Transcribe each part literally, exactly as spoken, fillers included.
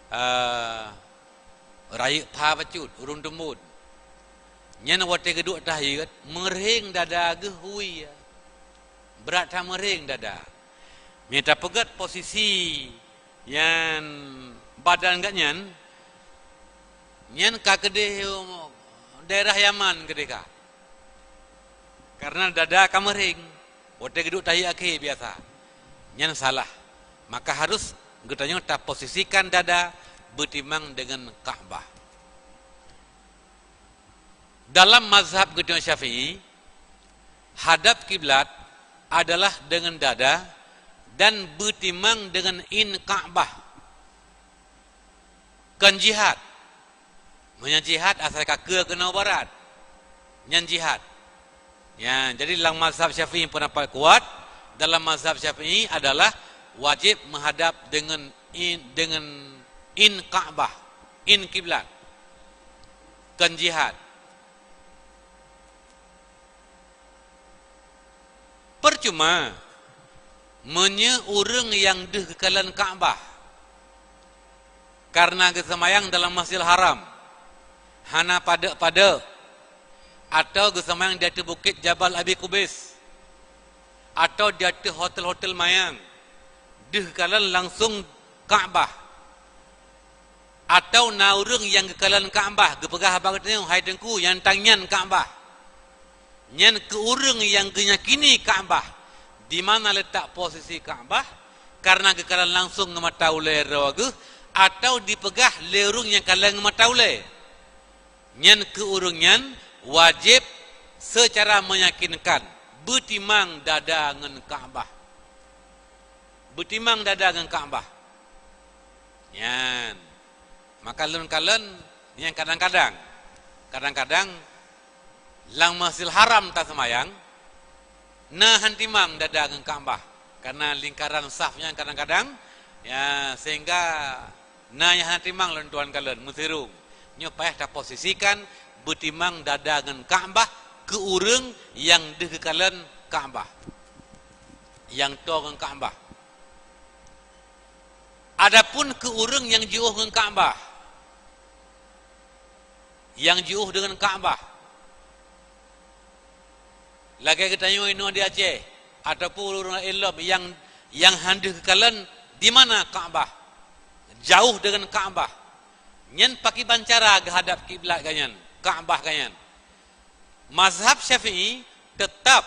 Eh, rayeuk pha bacut, ureuëng teumbon. Nyan watée geuduek tahiyat, meuréng dada geuh wie. Brat that meuréng dada. Meunyo tapeugét posisi nyan badan geuh nyan, nyan ka keudeh daerah Yaman keudeh ka. Karena dada ka meuréng, watée geuduek tahiyat akhé biasa. Nyan salah. Maka harus geutanyoe taposisikan dada beutimang deungon Ka'bah. Dalam mazhab geutanyoe Syafi'i, hadap kiblat adalah deungon dada dan beutimang deungon in Ka'bah. Kon jihad. Meunyo jihad asai ka keue keunoe barat, nyan jihad. Ya, jadi lam mazhab Syafi'i pendapat kuat, dalam mazhab Syafi'i adalah wajib menghadap dengan in, dengan in Ka'bah, in kiblat. Kon jihad. Percuma, meunyoe ureuëng nyang deuh geukalon Ka'bah, karena geuseumbahyang dalam Masjidil Haram, hana padub-padub, atau geuseumbahyang di ateueh bukét Jabal Abi Kubais, atau di ateueh hotel-hotel manyang, deuh geukalon langsung Ka'bah, atau na ureuëng nyang geukalon Ka'bah, geupeugah bak geutanyoe, "Hai Teungku, nyang tangian Ka'bah." Nyan keu ureuëng nyang geunyakini Ka'bah, di mana letak posisi Ka'bah, karena geukalon langsung ngon mata ulée droe geuh, atau dipeugah lé ureuëng nyang kalon ngon mata ulée. Nyan keu ureuëng nyan wajéb seucara meuyakinkan beutimang dada ngon Ka'bah. Beutimang dada ngon Ka'bah. Nyan. Maka lôn kalon nyang kadang-kadang, kadang-kadang lam Masjidil Haram taseumayang, na han timang dada ngon Ka'bah, karena lingkaran saf nyan kadang-kadang, ya, sehingga na nyang hana timang lôn tuan kalon meusirung. Nyoe payah taposisikan beutimang dada ngon Ka'bah keu ureuëng nyang deuh geukalon Ka'bah, nyang toe ngon Ka'bah. Adapun keu ureuëng nyang jiôh ngon Ka'bah, nyang jiôh deungon Ka'bah, lagée geutanyoe inoe di Aceh, ataupun ureuëng laén lom nyang, nyang han deuh geukalon di mana Ka'bah, jauh deungon Ka'bah, nyan pakriban cara geuhadap kiblat geuh nyan, Ka'bah geuh nyan. Mazhab Syafi'i teutap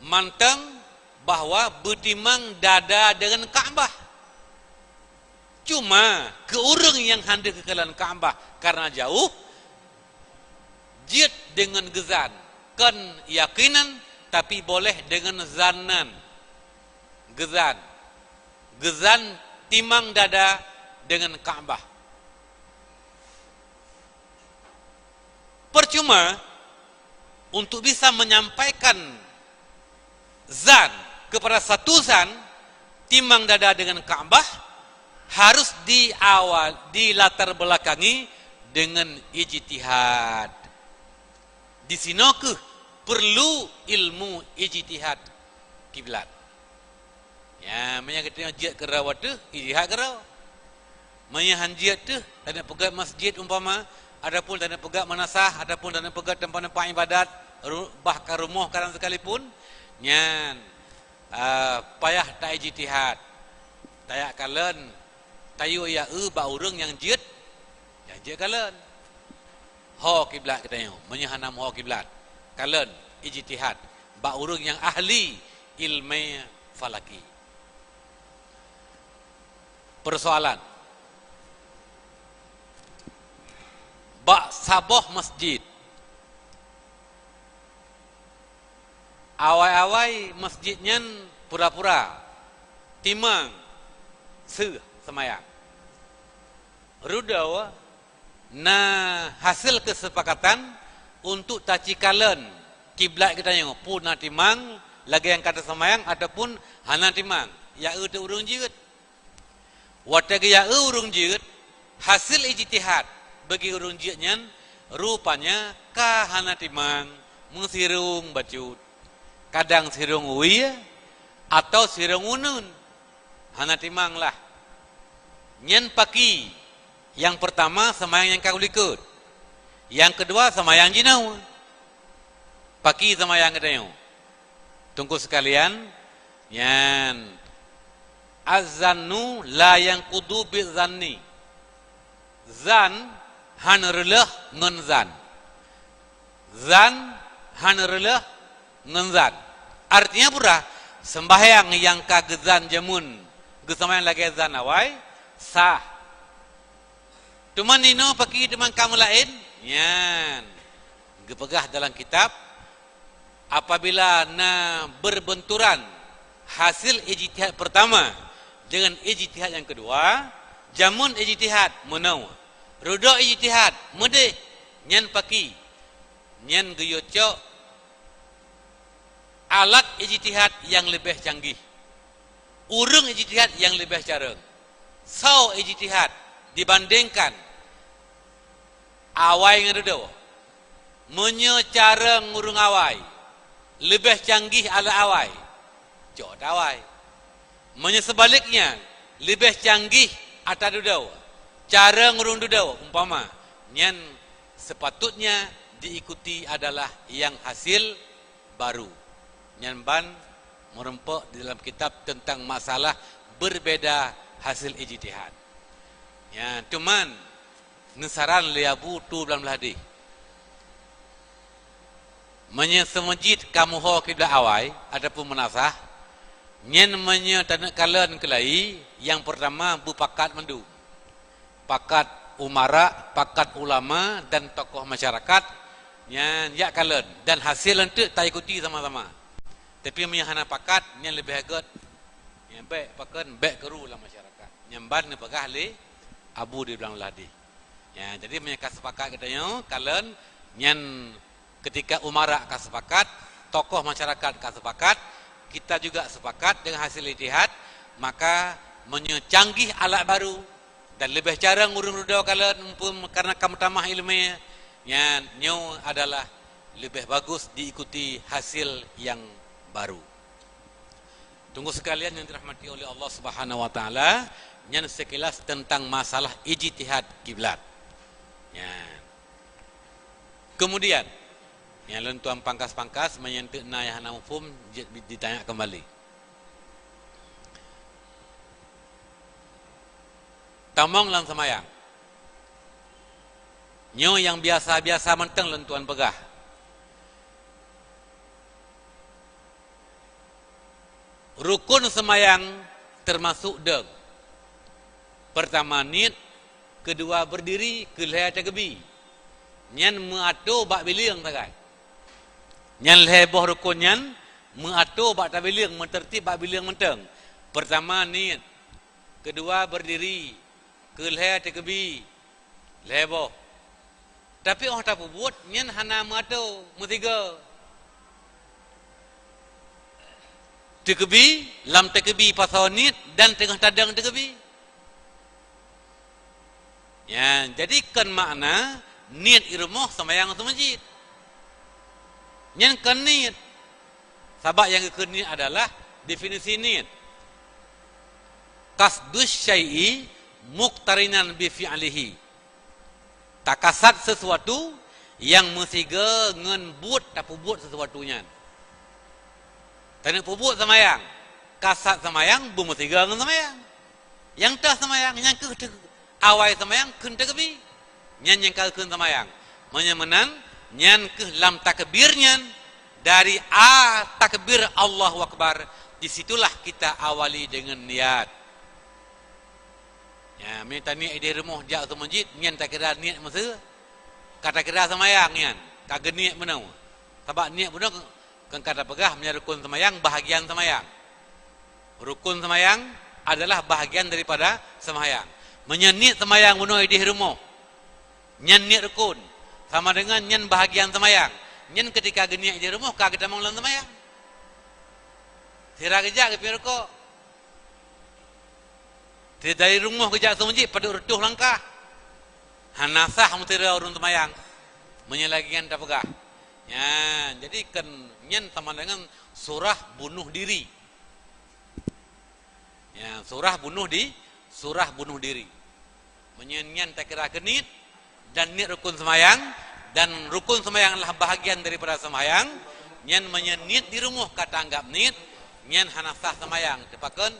mantong bahwa beutimang dada deungon Ka'bah. Cuma keu ureuëng nyang han deuh geukalon Ka'bah karena jauh, jeuet deungon geuzan, kon yakinan, tapi boleh deungon zannan. Geuzan, geuzan timang dada deungon Ka'bah. Percuma untuk bisa menyampaikan zan kepada satu zan, timang dada dengan Ka'bah harus diawal, dilatar belakangi dengan ijtihad. Di sinoe keuh perlu ilmu ijtihad kiblat. Ya, meunyo geutanyoe jeuet keudroe teuh, ijtihad keudroe. Meunyo han jeuet teuh, taneuk peugét masjid umpama, ataupun taneuk peugét manasah, ataupun taneuk peugét teumpat-teumpat ibadat, ru-, bahkan rumoh kadang sekalipun, nyan, ah, payah ta-ijtihad. Tajak kalon, tayue jak eu bak ureuëng nyang jeuet, nyang jeuet kalon. Ho kiblat geutanyoe, meunyo hana meuho kiblat, kalon ijtihad bak ureuëng nyang ahli ilmu falaki. Persoalan, bak saboh masjid, awai-awai masjid nyan pura-pura timang seuh seumayang. Rudau na hasil keusepakatan untuk tacikalon kiblat geutanyoe, peue na timang lagée nyang ka taseumayang ataupun hana timang, jak eu teuh ureuëng jeuet. Watée geujak eu ureuëng jeuet, hasil ijtihad bagi ureuëng jeuet nyan rupanya ka hana timang, meusirong bacut, kadang sirong wie atau sirong uneuen, hana timang lah. Nyan paki. Nyang peurtama seumayang nyang ka likot. Nyang keudua seumayang jinoe. Paki seumayang geutanyoe. Teungku sekalian, nyan, "Az-zannu la yanqudu biz-zanni." Zan hana reuloh ngon zan. Zan hana reuloh ngon zan. Artinya peue? Seumbahyang nyang ka geuzan jameun, geuseumayang lagée zan awai, sah. Teuma ninoe paki teuma ka meulaén? Nyan. Geupeugah dalam kitab, apabila na berbenturan hasil ijtihad pertama dengan ijtihad yang kedua, jameun ijtihad meunoe, rudok ijtihad meudeh, nyan paki, nyan geuyue cok alat ijtihad nyang leubeh canggih, ureuëng ijtihad nyang leubeh careueng, soe ijtihad dibandingkan awai ngon dudoe. Meunyoe careueng ureuëng awai leubeh canggih alat awai, cok ata awai. Meunyoe seubaliknya, leubeh canggih ata dudoe, careueng ureuëng dudoe, umpama, nyan sepatutnya diikuti adalah nyang hasil baru. Nyan ban meureumpok di dalam kitab teuntang masalah berbeda hasil ijtihad. Nyan, teuma neusaran lé Abu tu dalam hadis. Meunyoe seumeujid ka meuho kiblat awai ataupun meunasah, nyan meunyoe taneuk kalon keulayi, nyang peurtama beupakat mandum. Pakat umara, pakat ulama dan tokoh masyarakat, nyan jak kalon dan hasil eunteuk taikuti sama-sama. Tapi meunyoe hana pakat, nyan leubeh gét. Nyan bék pakon, bék keuru lam masyarakat. Nyan ban neupeugah lé Abu di blang ladih. Ya, jadi meunyoe ka sepakat geutanyoe, kalon nyan ketika umara ka sepakat, tokoh masyarakat ka sepakat, kita juga sepakat dengan hasil ijtihad, maka meunyoe canggih alat baru dan leubeh careueng ureuëng dudoe kalon mumpung karena ka meutamah iéleumé, nyan nyoe adalah leubeh bagus diikuti hasil nyang baru. Teungku sekalian yang dirahmati oleh Allah Subhanahu wa Taala, nyan sekilas tentang masalah ijtihad kiblat. Nyan. Kemudian, nyan lôn tuan pangkas-pangkas, meunyoe teuk na nyang hana muphom, jeuet ditanya kembali. Tamong lam seumayang. Nyoe nyang biasa-biasa mantong lôn tuan peugah. Rukun seumayang teumasok deueng. Peurtama niet, keudua beurdiri, keulhèe takeubi. Nyan meuatô bak bileung sagai. Nyan lhèe boh rukun nyan meuatô bak tabileung, meuteurtib bak bileung mantong. Peurtama niet, keudua beurdiri, keulhèe takeubi, lhèe boh. Tapi óh tapeubuet nyan hana meuatô, meusigoe. Takeubi, lam takeubi pasoe niet dan teungoh tadeueng takeubi. Nyan, jadi kon makna niet i rumoh seumayang seumeujid. Nyan kon niet. Sabab nyang geukheun niet adalah definisi niet. Qasdus syai'i muqtarinan bi fi'lihi. Takasad sesuatu nyang meusigoe ngon buet tapeubuet sesuatu nyan. Taneuk peubuet seumayang, kasad seumayang beumeusigoe ngon seumayang. Nyang teuh seumayang, nyang kheueh teuh awai seumayang kheun takeubi. Nyan nyang ka kheun seumayang. Meunyoe meunan, nyan kheueh lam takbir nyan, dari a takbir Allahu Akbar, di situlah kita awali dengan niat. Ya, meunyoe taniet idéh rumoh jak seumeujid, nyan takira niet meuseu. Ka takira seumayang nyan, ka geuniet bunoe. Sabab niet bunoe kon ka tapeugah meunyoe rukun seumayang, bahagian seumayang. Rukun seumayang adalah bahagian daripada seumayang. Meunyoe niet seumayang bunoe idéh rumoh, nyan niet rukun, sama dengan nyan bahagian seumayang. Nyan keutika geuniet idéh rumoh ka geutamong lam seumayang. Sira geujak geupiep rukok. Dari rumoh geujak seumeujid padub reutôh langkah. Hana sah meusidroe ureuëng seumayang. Meunyoe lagée nyan tapeugah. Nyan, jadi kon nyan sama dengan surah bunuh diri. Ya, surah bunuh di, Surah bunuh diri. Meunyoe nyan takira keu niet, dan niet rukun seumayang, dan rukun seumayang adalah bahagian daripada seumayang, nyan meunyoe niet di rumoh ka taanggab niet, nyan hana sah seumayang. Teupakeun,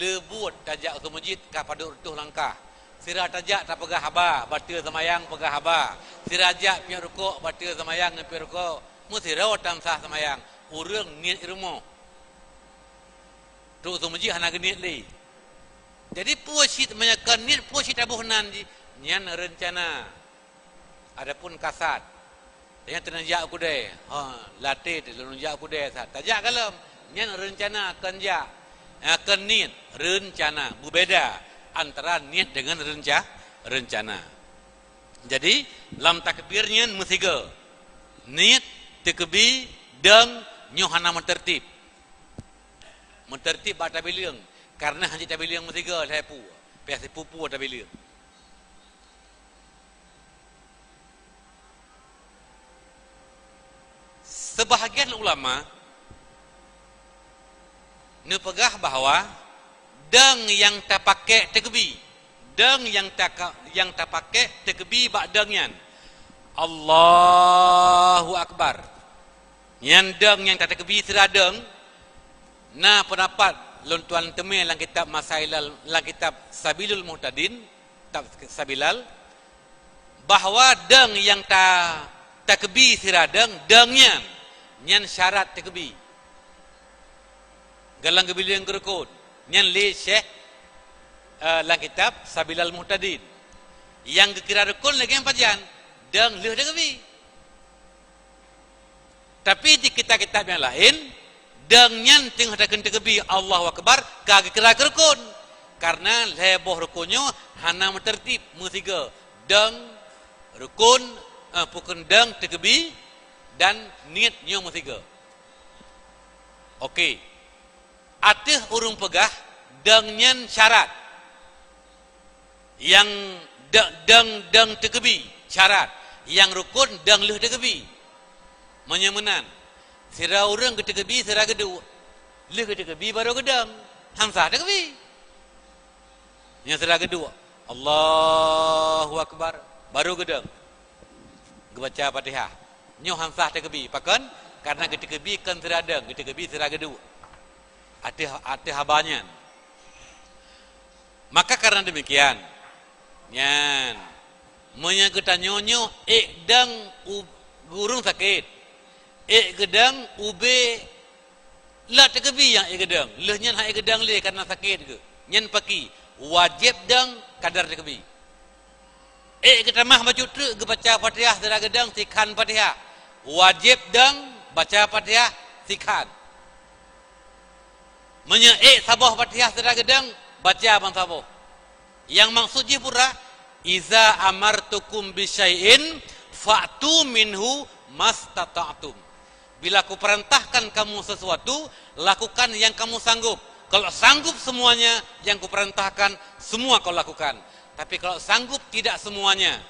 le buet tajak u meuseujid ka padub reutôh langkah. Sira tajak tapeugah haba, bateue seumayang peugah haba. Sira jak piep rukok, bateue seumayang ngon piep rukok. Meusidroe tan sah seumayang. Ureuëng niet di rumoh. Trok u meuseujid hana geuniet lé. Jadi peue cit meunyoe kon niet, peue cit taboh nan jih? Nyan reuncana. Adapun kasad, tanyoe teuneuk jak u keudè, ha, latét lôn jak u keudè sat. Tajak gohlom, nyan reuncana kon jak. Ha, kon niet, reuncana. Beubeda antara niet deungon reunca-, reuncana. Jadi, lam takbir nyan meusigoe. Niet, teukeubi, deung, nyoe hana meuteurtib. Meuteurtib bak tabileueng, kareuna hana tabileueng meusigoe lhèe peue, pih sipeue-peue tabileueng. Seubahgian ulama neupeugah bahwa deung nyang tapakék teukeubi, deung nyang taka-, nyang tapakék teukeubi bak deung nyan, Allahu Akbar. Nyan deung nyang tateukeubi sira deung. Na peundapat lôn tuan teumé lam kitab Masailal, lam kitab Sabilul Muhtadin, kitab Sabilal, bahwa deung nyang ta-, tateukeubi sira deung, deung nyan, nyan syarat teukeubi. Gohlom geubileueng keu rukun, nyan lé Syekh, eh, lam kitab Sabilal Muhtadin. Nyang geukira rukun lagèe pajan, deung lheueh teukeubi. Tapi di kitab-kitab nyang laén, deung nyan teungoh takheun teukeubi Allahu Akbar ka geukira keu rukun. Kareuna lhèe boh rukun nyoe hana meuteurtib meusigoe. Deung, rukun, eh, pakon deung teukeubi dan niet nyoe meusigoe. Oke. Ateueh ureuëng peugah deung nyan syarat. Nyang de-, deung, deung teukeubi syarat. Nyang rukun deung lheueh teukeubi. Meunyoe meunan, sira ureuëng geuteukeubi sira geuduek. Lheueh geuteukeubi barô geudeung. Han sah teukeubi. Nyan sira geuduek, Allahu Akbar, barô geudeung. Geubaca Fatihah. Nyoe han sah teukeubi. Pakon? Kareuna geuteukeubi kon sira deung, geuteukeubi sira geuduek. Ateueh, ateueh haba nyan. Maka kareuna demikian, nyan, meunyoe geutanyoe nyoe ék deung u-, ureuëng sakét, ék geudeung ubé, la teukeubi nyang ék geudeung, lheueh nyan han ék geudeung lé kareuna sakét geuh. Nyan pakri, wajéb deung kadar teukeubi. Ék geutamah bacut treuk geubaca Fatihah sira geudeung sikhan Fatihah. Wajéb deung baca Fatihah sikhan. Meunyoe ék saboh Fatihah sira geudeung, baca ban saboh. Nyang maksud jih pura, "Iza amartukum bisyai'in fa'tu minhu mastata'tum." Bila kuperintahkan kamu sesuatu, lakukan yang kamu sanggup. Kalau sanggup semuanya yang kuperintahkan, semua kau lakukan. Tapi kalau sanggup tidak semuanya,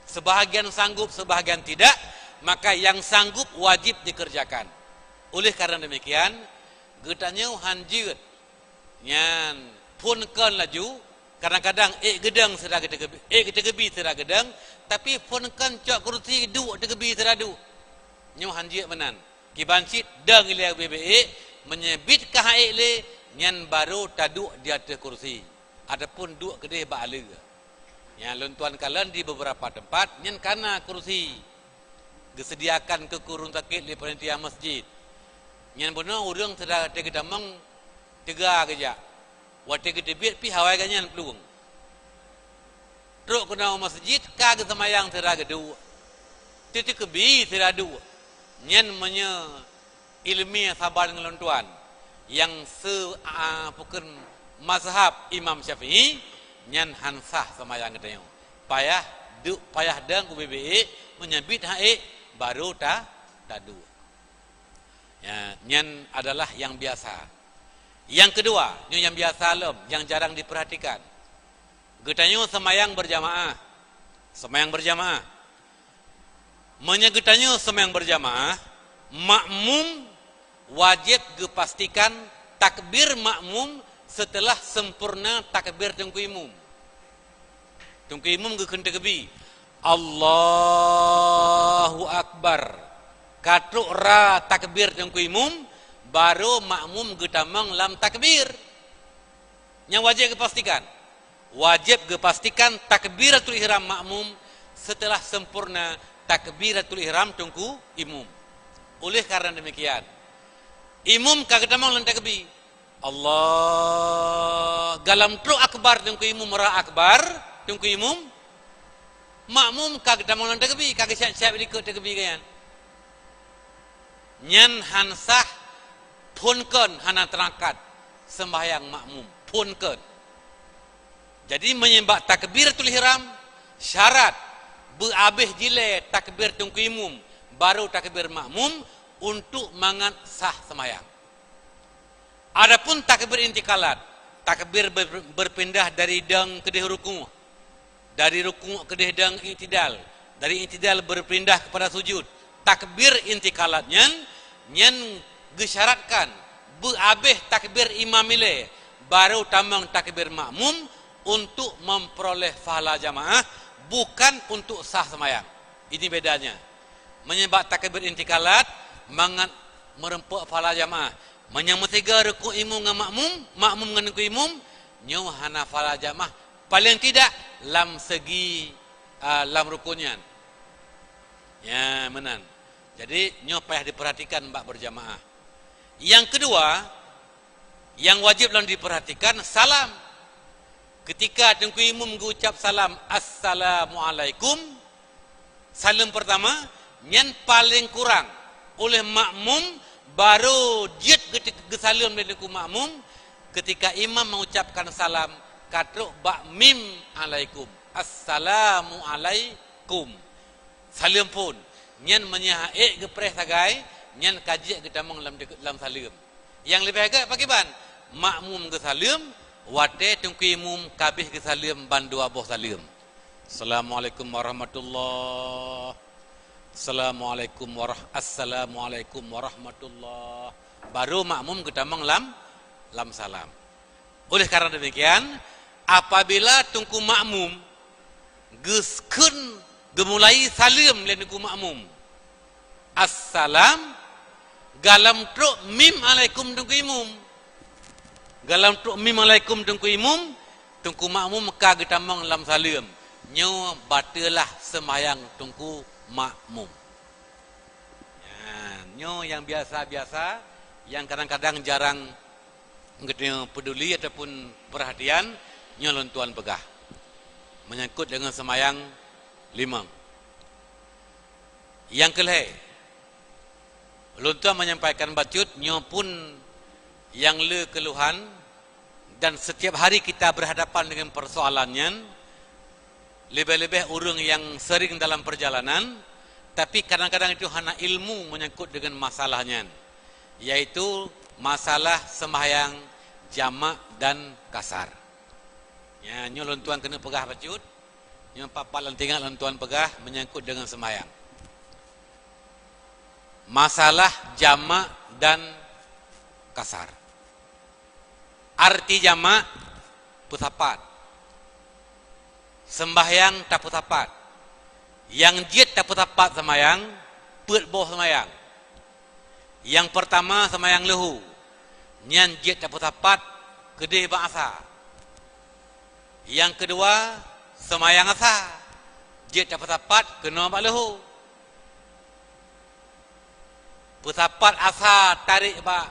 sebahagian sanggup, sebahagian tidak, maka yang sanggup wajib dikerjakan. Oleh karena demikian, geutanyoe han jeuet nyan phon kon laju, kadang-kadang ék geudeung sira geuteukeubi, ék geuteukeubi sira geudeung, tapi phon kon cok kursi duek teukeubi sira duek. Nyoe han jeuet meunan. Kiban cit deung ilèe ubé-bé ék, meunyoe biet ka han ék lé, nyan barô taduek di ateueh kursi. Ataupun duek keudeh bak aleue. Nyang lôn tuan kalon di beberapa tempat, nyan ka na kursi geuseudiakan keu ureuëng sakét lé panitia masjid. Nyan bunoe ureuëng sira teuh geutamong teuga geujak. Watèe geuteubiet pih awai geuh nyan plueng. Trok keunoe u masjid ka geuseumayang sira geuduek. Teuteukeubi sira duek. Nyan meunyoe ileumèe saban ngon lôn tuan nyang se-, a, pakon mazhab Imam Syafi'i, nyan han sah seumayang geutanyoe. Payah duek, payah deung ubé-bé ék, meunyoe biet han ék, barô ta-, taduek. Ya, nyan adalah nyang biasa. Nyang keudua, nyoe nyang biasa lom, nyang jarang diperhatikan. Geutanyoe seumayang berjamaah. Seumayang berjamaah. Meunyoe geutanyoe seumayang berjamaah, makmum wajéb geupastikan takbir makmum setelah sempurna takbir Teungku Imum. Teungku Imum geukheun takbir, "Allahu Akbar." Ka trok ra takbir Teungku Imum, baru makmum geutamong lam takbir. Nyang wajéb geupastikan. Wajéb geupastikan takbiratul ihram makmum setelah sempurna takbiratul ihram Teungku Imum. Oleh karena demikian, imum ka geutamong lam takbir. Allah, gohlom trok akbar Teungku Imum, ra akbar Teungku Imum. Makmum ka geutamong lam takbir, ka geusiap-siap likot takbir geuyan. Nyan han sah, phon kon hana teurangkat seumbahyang makmum, phon kon. Jadi, meunyoe bak takbiratul ihram, syarat beuabéh jilée takbir Teungku Imum, baru takbir makmum untuk mangat sah seumbahyang. Adapun takbir intikalat, takbir ber-, berpindah dari dong keudeh rukuk, dari rukuk keudeh dong i'tidal, dari i'tidal berpindah kepada sujud, takbir intikalat nyan, nyan geusyaratkan beuabéh takbir imam ilée, baru tamong takbir makmum untuk memperoleh pahala jamaah, bukan untuk sah seumbahyang. Ini bedanya. Meunyoe bak takbir intikalat, mangat meureumpok pahala jamaah. Meunyoe meusigoe rukuk imum ngon makmum, makmum ngon Teungku Imum, nyoe hana pahala jamaah, paléng tidak lam segi, a, lam rukun nyan. Ya, meunan. Jadi, nyoe payah diperhatikan bak berjamaah. Nyang keudua, nyang wajéb lom diperhatikan, salam. Keutika Teungku Imum geucab salam, "Assalamualaikum," saleuem peurtama, nyan paléng kurang oleh makmum, baru jeuet geuti-, geusaleuem lé Teungku Makmum. Keutika imam mengucapkan salam, ka trok bak mim alaikum, "Assalamualaikum." Saleuem phon. Nyan meunyoe han ék geupreh sagai, nyan ka jeuet geutamong lam, lam saleuem. Nyang leubeh gét pakriban? Makmum geusaleuem, watée Teungku Imum ka abéh geusaleuem bandua boh saleuem. "Assalamualaikum warahmatullah. Assalamualaikum warah-, assalamualaikum warahmatullah." Baru makmum geutamong lam, lam salam. Oleh karena demikian, apabila Teungku Makmum geukheun geumulai saleuem lé Teungku Makmum, "Assalam," gohlom trok mim alaikum Teungku Imum. Gohlom trok mim alaikum Teungku Imum, Teungku Makmum ka geutamong lam saleuem. Nyoe bateulah seumbahyang Teungku Makmum. Nyan, nyoe nyang biasa-biasa, nyang kadang-kadang jarang geutanyoe peuduli ataupun peurhatian, nyoe lôn tuan peugah. Menyangkut deungon seumayang limong. Nyang keu lhée, lôn tuan menyampaikan bacut, nyoe pun nyang le keuluhan, dan setiap hari kita berhadapan dengan persoalan nyan, leubeh-leubeh ureuëng nyang sering dalam perjalanan, tapi kadang-kadang itu hana ilmu menyangkut dengan masalah nyan, yaitu masalah sembahyang jamak dan kasar. Nya, nyoe lôn tuan keuneuk peugah bacut, nyoe pat-pat lam tingat lôn tuan peugah menyangkut dengan sembahyang. Masalah jamak dan kasar. Arti jamak, peusapat. Sembahyang tapeusapat. Nyang jeuet tapeusapat sembahyang, peuet boh sembahyang. Nyang peurtama sembahyang leuhô, nyan jeuet tapeusapat keudeh bak asa. Nyang keudua sembahyang asa, jeuet tapeusapat keunoe bak leuhô. Peusapat asa tarek bak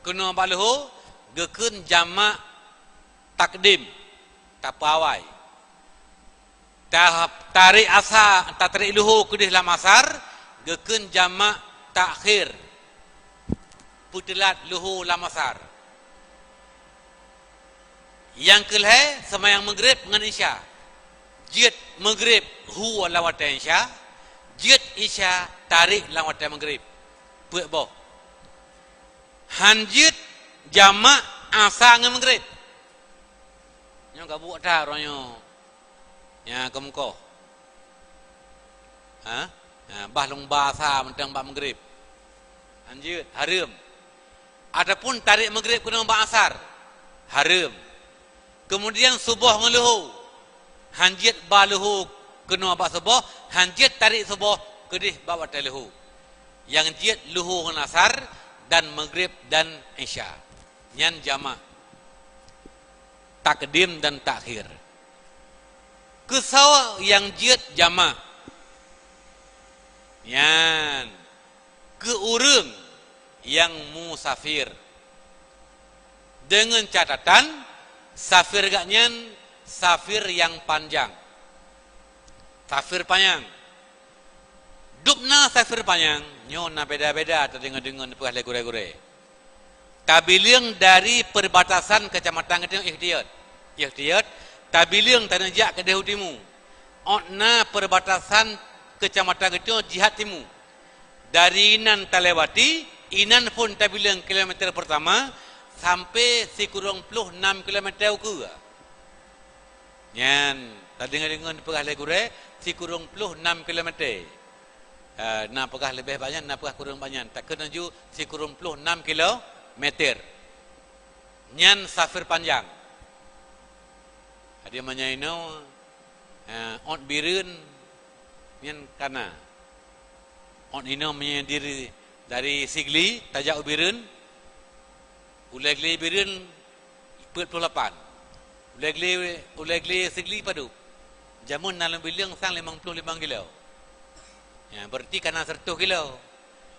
keunoe bak leuhô, geukheun jamak takdim, tapeuawai. Ta-, tarek asa, tatarek leuhô keudeh lam asar, geukheun jamak takhir, peuteulat leuhô lam asar. Nyang keu lhée, seumayang Maghrib ngon Isya. Jeuet Maghrib hu lam watée Isya, jeuet Isya tarek lam watée Maghrib. Peuet boh. Han jeuet jamak Asa ngon Maghrib. Nyoe gabuk that uroe nyoe. Nya keumeukoh. Ha? Ha, bah lôn ba Asa mantong bak Maghrib. Han jeuet, hareuem. Ataupun tarek Maghrib keunoe bak Asar. Hareuem. Kemudian suboh ngon luho. Han jeuet ba luho keunoe bak suboh, han jeuet tarék suboh keudeh bak watée luho. Nyang jeuet luho ngon asar dan maghrib dan isya. Nyan jamak. Takdim dan takhir. Keusoe nyang jeuet jamak. Nyan. Keu ureuëng nyang musafir. Deungon catatan, safir geuh nyan safir nyang panjang. Safir panyang. Dubna safir panyang, nyoe na beda-beda tadeungoe-deungoe neupeugah lé gurée-gurée. Tabileueng dari perbatasan keucamatan geutanyoe Ihtiyat. Ihtiyat, tabileueng taneuk jak keudeh u timu. Ot na perbatasan keucamatan geutanyoe jihad timu. Dari inan talewati, inan phon tabileueng kilometer pertama sampai sikureueng ploh nam kilometer ukeue. Nyan, tadeungoe-deungoe neupeugah lé gurée, sikureueng ploh nam kilometer. Eh, na peugah leubeh banyak, na peugah kureueng banyak. Takheun laju sikureueng ploh nam kilometer. Nyan safir panjang. Jadi meunyoe inoe, eh, ot Bireuen nyan kana. Ot inoe meunyoe dari, dari Sigli tajak u Bireuen, ulée gli Bireuen peuet ploh lapan. Ulée gli, ulée gli Sigli padub. Jameun na lam bileung sang limong ploh limong kilo. Ya, berarti kana seratus kilo.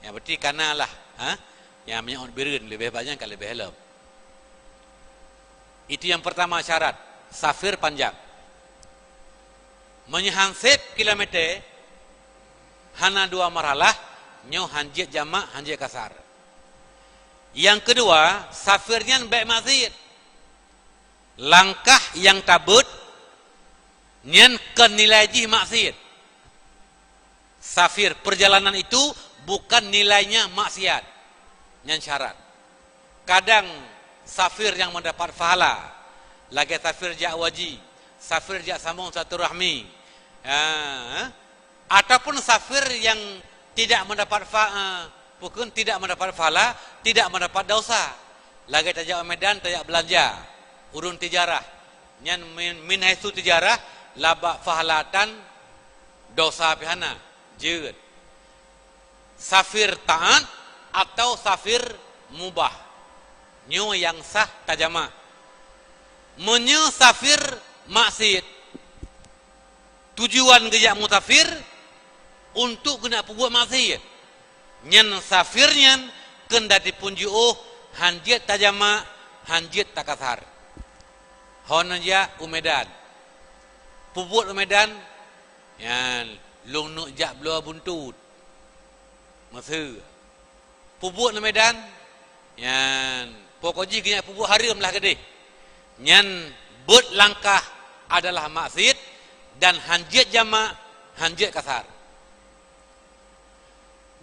Ya, berarti kana lah, ha? Ya, meunyoe ot Bireuen leubeh banyak ka leubeh lom. Itu yang pertama syarat, safir panjang. Meunyoe han seb kilometer, hana dua marhalah, nyoe han jeuet jamak, han jeuet kasar. Yang kedua, safir nyan bék maksiet. Langkah nyang tabeuet nyan kon nilai jih maksiet. Safir, perjalanan itu bukan nilainya maksiat. Nyan syarat. Kadang safir nyang mendapat pahala, lagée safir jak haji, safir jak sambung silaturahmi. Ah, ataupun safir yang tidak mendapat fa-, eh, bukan tidak mendapat pahala, tidak mendapat dosa. Lagée tajak u Medan, tajak beulanja, ureuëng tijarah. Nyan min, min haitsu tijarah, laba pahala tan dosa pih hana, jeuet. Safir taat atau safir mubah. Nyoe nyang sah tajamak. Meunyoe safir maksiet, tujuan geujak musafir untuk geuneuk peubuet maksiet, nyan safir nyan keuneuk dipunjiôh han jeuet tajamak, han jeuet takasar. Hon jak u Medan. Peubuet u Medan, nyan lôn neuk jak bloe buntut. Meuseu. Peubuet u Medan, nyan pokok jih geuhnyan peubuet hareuem lah keudeh. Nyan beuet langkah adalah maksiet dan han jeuet jamak, han jeuet kasar.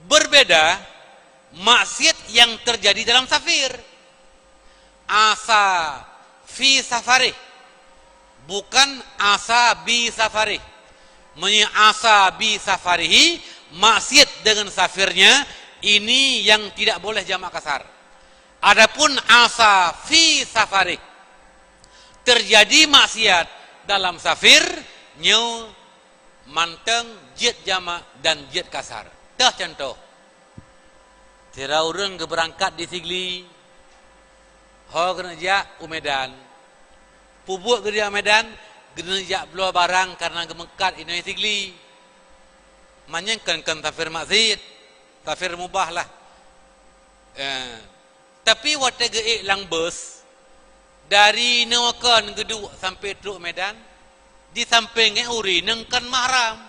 Berbeda maksiat yang terjadi dalam safir. Asa fi safarih, bukan asa bi safarih. Meunyoe asa bi safarihi, maksiat dengan safirnya, ini yang tidak boleh jamak kasar. Adapun asa fi safarih, terjadi maksiat dalam safir, nyoe mantong jeuet jamak dan jeuet kasar. Teuh contoh, sira ureuëng geubeurangkat di Sigli, ho geuneuk jak u Medan. Peubuet geuh di Medan, geuneuk jak bloe barang kareuna geumeukat inoe Sigli. Manyang kon, kon safir maksiat, safir mubah lah. Eh, tapi watée geuék lam bus, dari Nuwakon geuduek sampoe trok Medan, di sampéng geuh uri nyan kon mahram.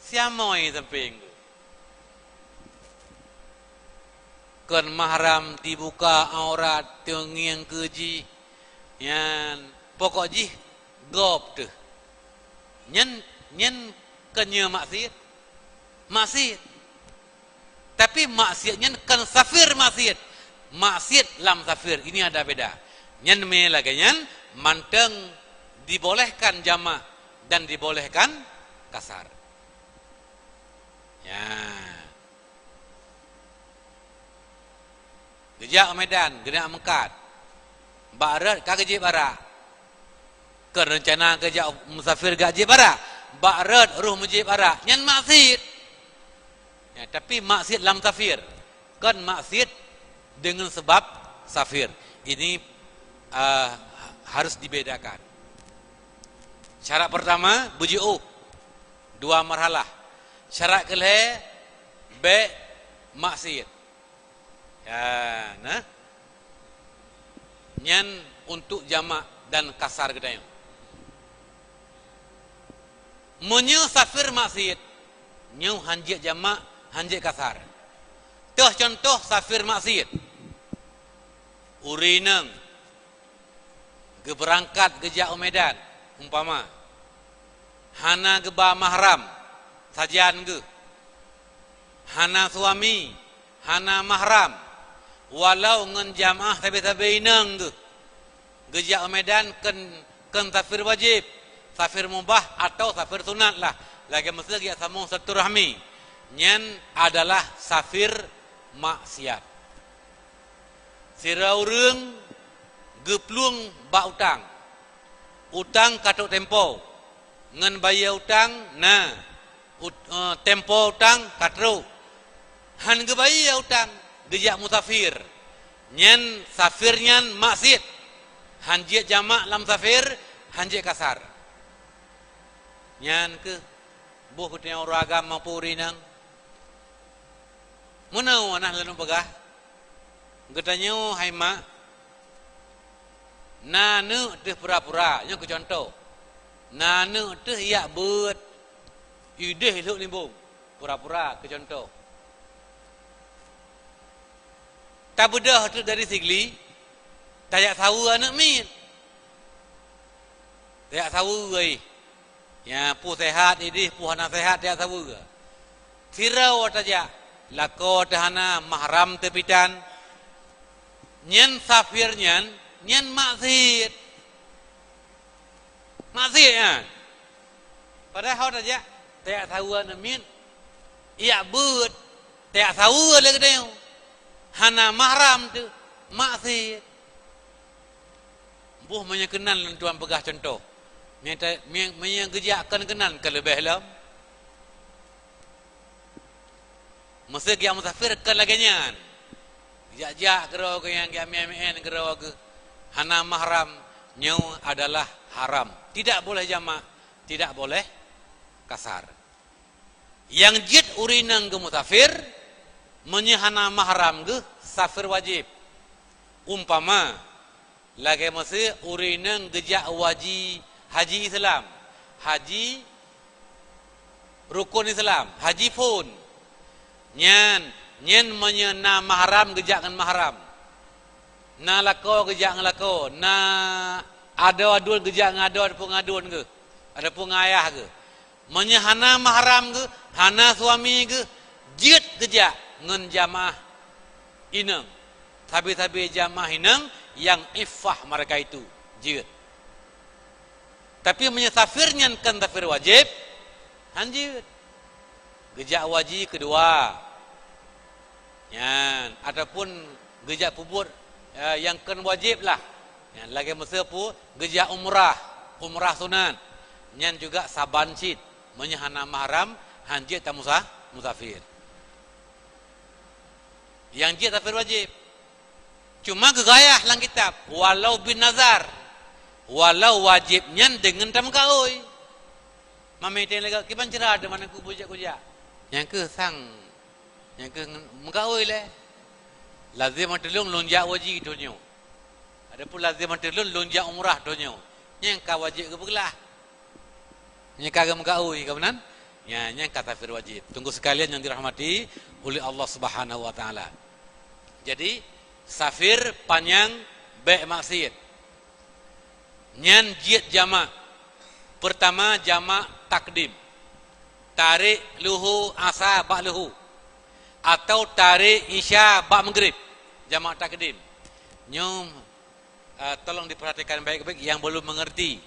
Siamoe sampéng geuh. Kon mahram dibuka aurat teungieng keu jih. Nyan pokok jih gob teuh. Nyan, nyan kon nyoe maksiat. Maksiat. Tapi maksiat nyan kon safir maksiat. Maksiat lam safir, ini ada beda. Nyan mé lagée nyan mantong dibolehkan jamak dan dibolehkan kasar. Ya. Geujak u Medan, geuneuk meukat. Bak rot ka geujieb arak. Kon reuncana geujak musafir geujak jieb arak. Bak rot roh meujieb arak. Nyan maksiet. Ya, tapi maksiet lam safir. Kon maksiet dengan sebab safir. Ini, eh, harus dibedakan. Syarat pertama, beujiôh. Dua marhalah. Syarat keulhèe, bèk maksiet. Ya, nah. Nyan untuk jamak dan kasar geutanyoe. Meunyoe safir maksiet, nyoe hanjeuet jamak, hanjeuet kasar. Toh contoh safir maksiet. Ureueng inong geubeurangkat geujak u Medan, umpama, hana geuba mahram, sajan geuh, hana suami, hana mahram, walau ngon jamaah sabe-sabe inong geuh, geujak u Medan kon, kon safir wajéb, safir mubah atau safir sunat lah, lagèe miseue geujak sambông silaturahmi, nyan adalah safir maksiat. Sidroe ureueng geuplueng bak utang. Utang ka trôk tempo. Ngon bayeue utang na. Ut-, eh, tempo utang ka trôk. Han geubayeue utang, geujak musafir. Nyan safir nyan maksiet. Han jeuet jamak lam safir, han jeuet kasar. Nyan keuh boh geutanyoe ureueng agam maupun ureueng inong. Meunoe na lôn peugah, geutanyoe hai mak, na aneuk teuh pura-pura, nyoe keu contoh, na aneuk teuh jak beuet idéh lhok limbông, pura-pura keu contoh. Tabeudôh teuh dari Sigli, tajak saweue aneuk miet. Tajak saweue, eh. Ya, peue sehat idéh, peue hana sehat, tajak saweue. Sidroe tajak, lakoe teuh hana, mahram teuh pitan. Nyan safir nyan, nyan maksiet. Maksiet nyan. Padahai tajak, tajak saweue aneuk miet, jak beuet, tajak saweue lé geutanyoe. Hana mahram teuh, maksiet. Boh meunyoe keunan lôn tuan peugah contoh. Meunyoe ta-, meunyoe, meunyoe geujak kon keunan ka leubeh lom. Meusé geujak musafir kon lagèe nyan. Jak-jak keudroe geuh nyang jak mien-mien keudroe geuh hana mahram, nyoe adalah haram. Tidak boleh jamak, tidak boleh kasar. Nyang jeuet ureueng inong geuh musafir, meunyoe hana mahram geuh, safir wajéb. Umpama, lagèe miseue ureueng inong geujak haji, haji Islam, haji rukun Islam, haji phôn. Nyan, nyan meunyoe na mahram geujak ngon mahram. Na lakoe geujak ngon lakoe, na adoe aduen geujak ngon adoe ataupun ngon aduen geuh, ataupun ngon ayah geuh. Meunyoe hana mahram geuh, hana suami geuh, jeuet geujak ngon jamaah inong. Sabe-sabe jamaah inong nyang iffah mereka itu, jeuet. Tapi meunyoe safir nyan kon safir wajéb, han jeuet. Geujak haji keudua. Nyan, ataupun geujak peubuet, eh, nyang kon wajéb lah. Nyan, lagèe miseue peue, geujak umrah, umrah sunat. Nyan juga saban cit. Meunyoe hana mahram, han jeuet tamusa-, musafir. Nyang jeuet safir wajéb. Cuma geugayah lam kitab, walau bin nazar. Walau wajéb nyan deungon tameukaôi. Mamé teuh lagèe, "Kiban cara teuh mana ku bujak-kujak?" Nyang keuh sang. Nyang keuh meukaôi lé. Lazim ateuh lôn, lôn jak haji doenyoe. Adapun lazim ateuh lôn, lôn jak umrah doenyoe. Nyang ka wajéb geupeuglah. Nyang ka geumeukaôi ka meunan. Nya, nyang ka safir wajéb. Teungku sekalian nyang dirahmati oleh Allah Subhanahu wa Taala. Jadi, safir panyang bèk maksiet. Nyan jeuet jamak. Pertama, jamak takdim. Tarek luhu asa bak luhu. Atau tarek isya bak maghrib. Jamak takdim. Nyoe, eh, tolong diperhatikan baik-baik yang belum mengerti.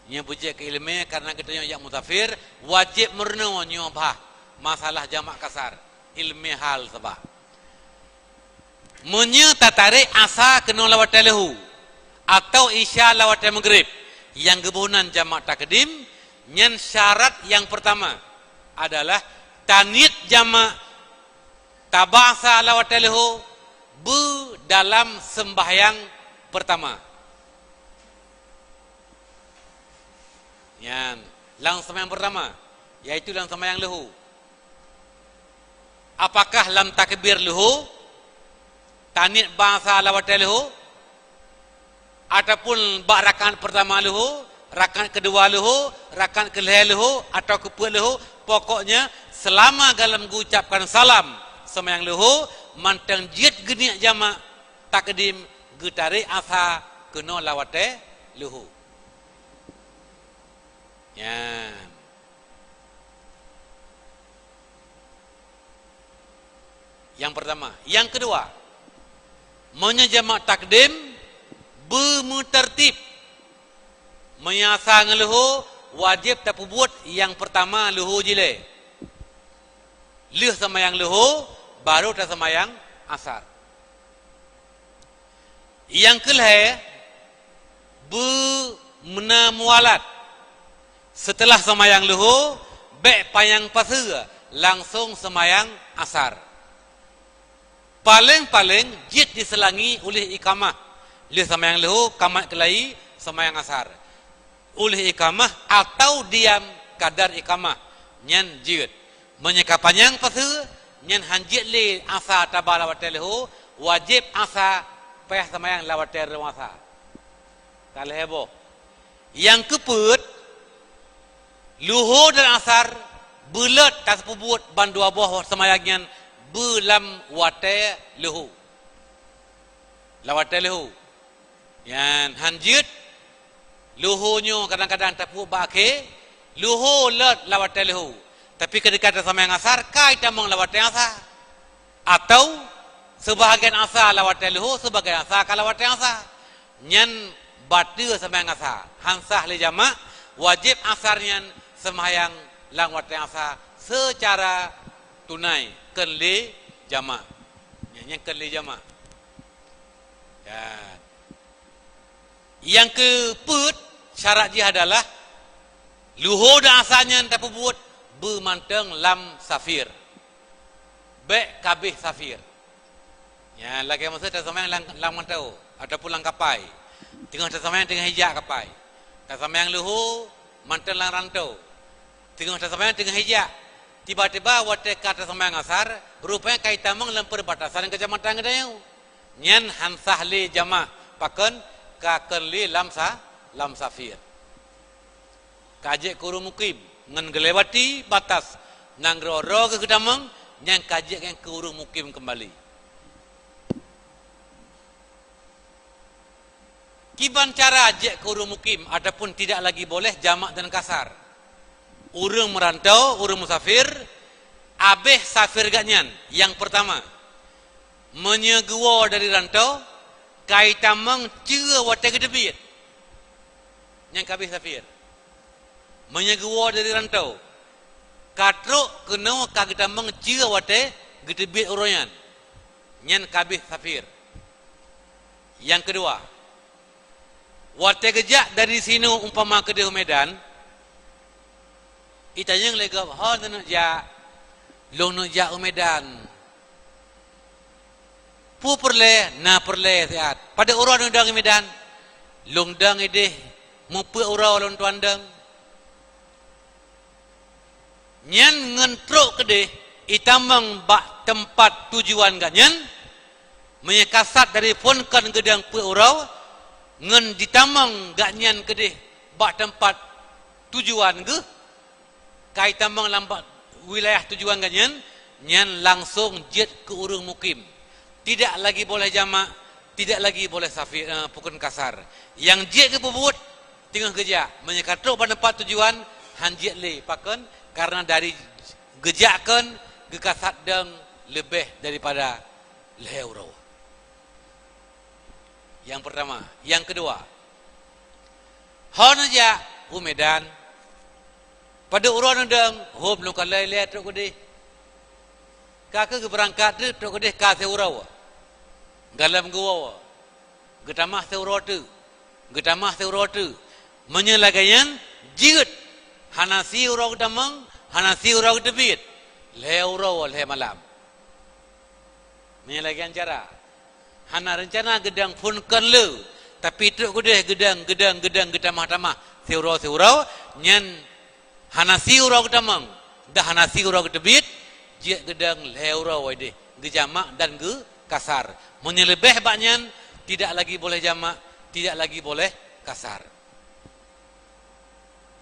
Nyoe beujeuet keu ileumèe karena geutanyoe jak musafir, wajéb meurunoe nyoe bah masalah jamak kasar. Ileumèe hal sabab. Meunyoe tatarek asa keunoe lawat luhu, atau Isya lam watée Maghrib, nyang geuboh nan jamak takdim, nyan syarat nyang peurtama adalah taniet jamak tabasa lam watée leuhô beu dalam seumbahyang peurtama. Nyan, lam seumbahyang peurtama, yaitu lam seumbahyang leuhô. Apakah lam takbir leuhô, taniet basa lam watée leuhô, ataupun bak rakaat peurtama leuhô, rakaat keudua leuhô, rakaat keulhée leuhô, atawa keupeuet leuhô, pokoknya seulama dalam geuucapkan salam seumbahyang leuhô, mantong jeuet geuniet jamak takdim geutarek asa keunoe lam watée leuhô. Nyan. Nyang peurtama. Nyang keudua, meunyoe jamak takdim beumeuteurtib, meunyoe asa ngon leuhô, wajéb tapeubuet nyang peurtama leuhô jilée. Lheueh seumbahyang leuhô, barô taseumbahyang asar. Nyang keulhée, beu meuna mualat. Seuteulah seumbahyang leuhô, bék panyang paseue, langsong seumbahyang asar. Paleng-paleng jeuet diseulangi uléh ikamah. Lheueh seumbahyang leuhô, kamat keulayi, seumbahyang asar. Uléh ikamah atau diam kadar ikamah, nyan jeuet. Meunyoe ka panyang paseue, nyan han jeuet lé asa taba lam watée leuhô, wajéb asa payah seumbahyang lam watée rhueng asa. Ka lhée boh. Nyang keupeuet, leuhô dan asar beuleuet tapeubuet bandua boh seumbahyang nyan beu lam watée leuhô. Lam watée leuhô. Nyan han jeuet, leuhô nyoe kadang-kadang tapeubuet bak akhé, leuhô leuet lam watée leuhô. Tapi keudika taseumbahyang asar, ka itamong lam watée asa. Atau seubahagian asa lam watée leuhô, seubahagian asa ka lam watée asa. Nyan bateue seumbahyang asa, han sah lé jamak, wajéb asar nyan seumbahyang lam watée asa seucara tunai, kheun lé jamak. Nyan, nyan kheun lé jamak. Ya. Nyang keupeuet syarat jih adalah leuhô dan asa nyan tapeubuet beumantong lam safir. Bék kabeh safir. Nyan lagée masa taseumbahyang lam, lam rantau ataupun lam kapai. Teungoh taseumbahyang teungoh ijak kapai. Taseumbahyang leuhô mantong lam rantau. Teungoh taseumbahyang teungoh ijak. Tiba-tiba watée ka taseumbahyang asar, rupanya ka itamong lam perbatasan keucamatan geutanyoe. Nyan han sah lé jamak, pakon ka kheun lé lam sa-, lam safir. Ka jeuet keu ureuëng mukim ngon geulewati batas nanggroe roh geuh geutamong, nyan ka jeuet ngon keu ureuëng mukim keumbali. Kiban cara jeuet keu ureuëng mukim ataupun tidak lagi boleh jamak dan kasar. Ureuëng meurantau, ureuëng musafir, abeh safir geuh nyan, nyang peurtama, meunyoe geuwoe dari rantau, ka itamong ceue watée geuteubiet. Nyan ka abeh safir. Meunyoe geuwoe dari rantau, ka trok keunoe ka geutamong ceue watée geuteubiet uroe nyan. Nyan ka abeh safir. Nyang keudua, watée geujak dari sinoe umpama keudeh u Medan, itanyong lé gob, "Ho neuneuk jak?" "Lôn neuk jak u Medan." "Peue peureulée?" "Na peureulée siat." "Padub uroe neudong u Medan?" "Lôn dong ideh, meupeuet uroe lôn tuan dong." Nyan ngon trok keudeh itamong bak teumpat tujuan geuh nyan, meunyoe kasat dari phon kon geudong peuet uroe, ngon jitamong geuh nyan keudeh bak teumpat tujuan geuh, ka itamong lam bak wilayah tujuan geuh nyan, nyan langsong jeuet keu ureuëng mukim. Tidak lagi boleh jamak, tidak lagi boleh safi-, eh, pukon kasar. Nyang jeuet geupeubuet teungoh geujak. Meunyoe ka trok bak teumpat tujuan, han jeuet lé. Pakon? Karena dari geujak kon geukasat dong leubeh daripada lhée uroe. Nyang peurtama. Nyang keudua, ho neujak u Medan. Padub uroe neudong, hom lôn kalon ilée trok keudeh. Ka kheueh geubeurangkat teuk trok keudeh ka siuroe. Galom geuwoe. Geutamah siuroe teuk. Geutamah siuroe teuk. Meunyoe lagée nyan, jeuet. Hana siuroe geutamong, hana siuroe geuteubiet. Lhée uroe, lhée malam. Meunyoe lagée nyan cara. Hana reuncana geudong phon kon le, tapi trok keudeh geudong, geudong, geudong geutamah-tamah siuroe-siuroe, nyan hana siuroe geutamong, dah hana siuroe geuteubiet, jeuet geudong lhée uroe deh, geujamak dan geukasar. Meunyoe leubeh bak nyan, tidak lagi boleh jamak, tidak lagi boleh kasar.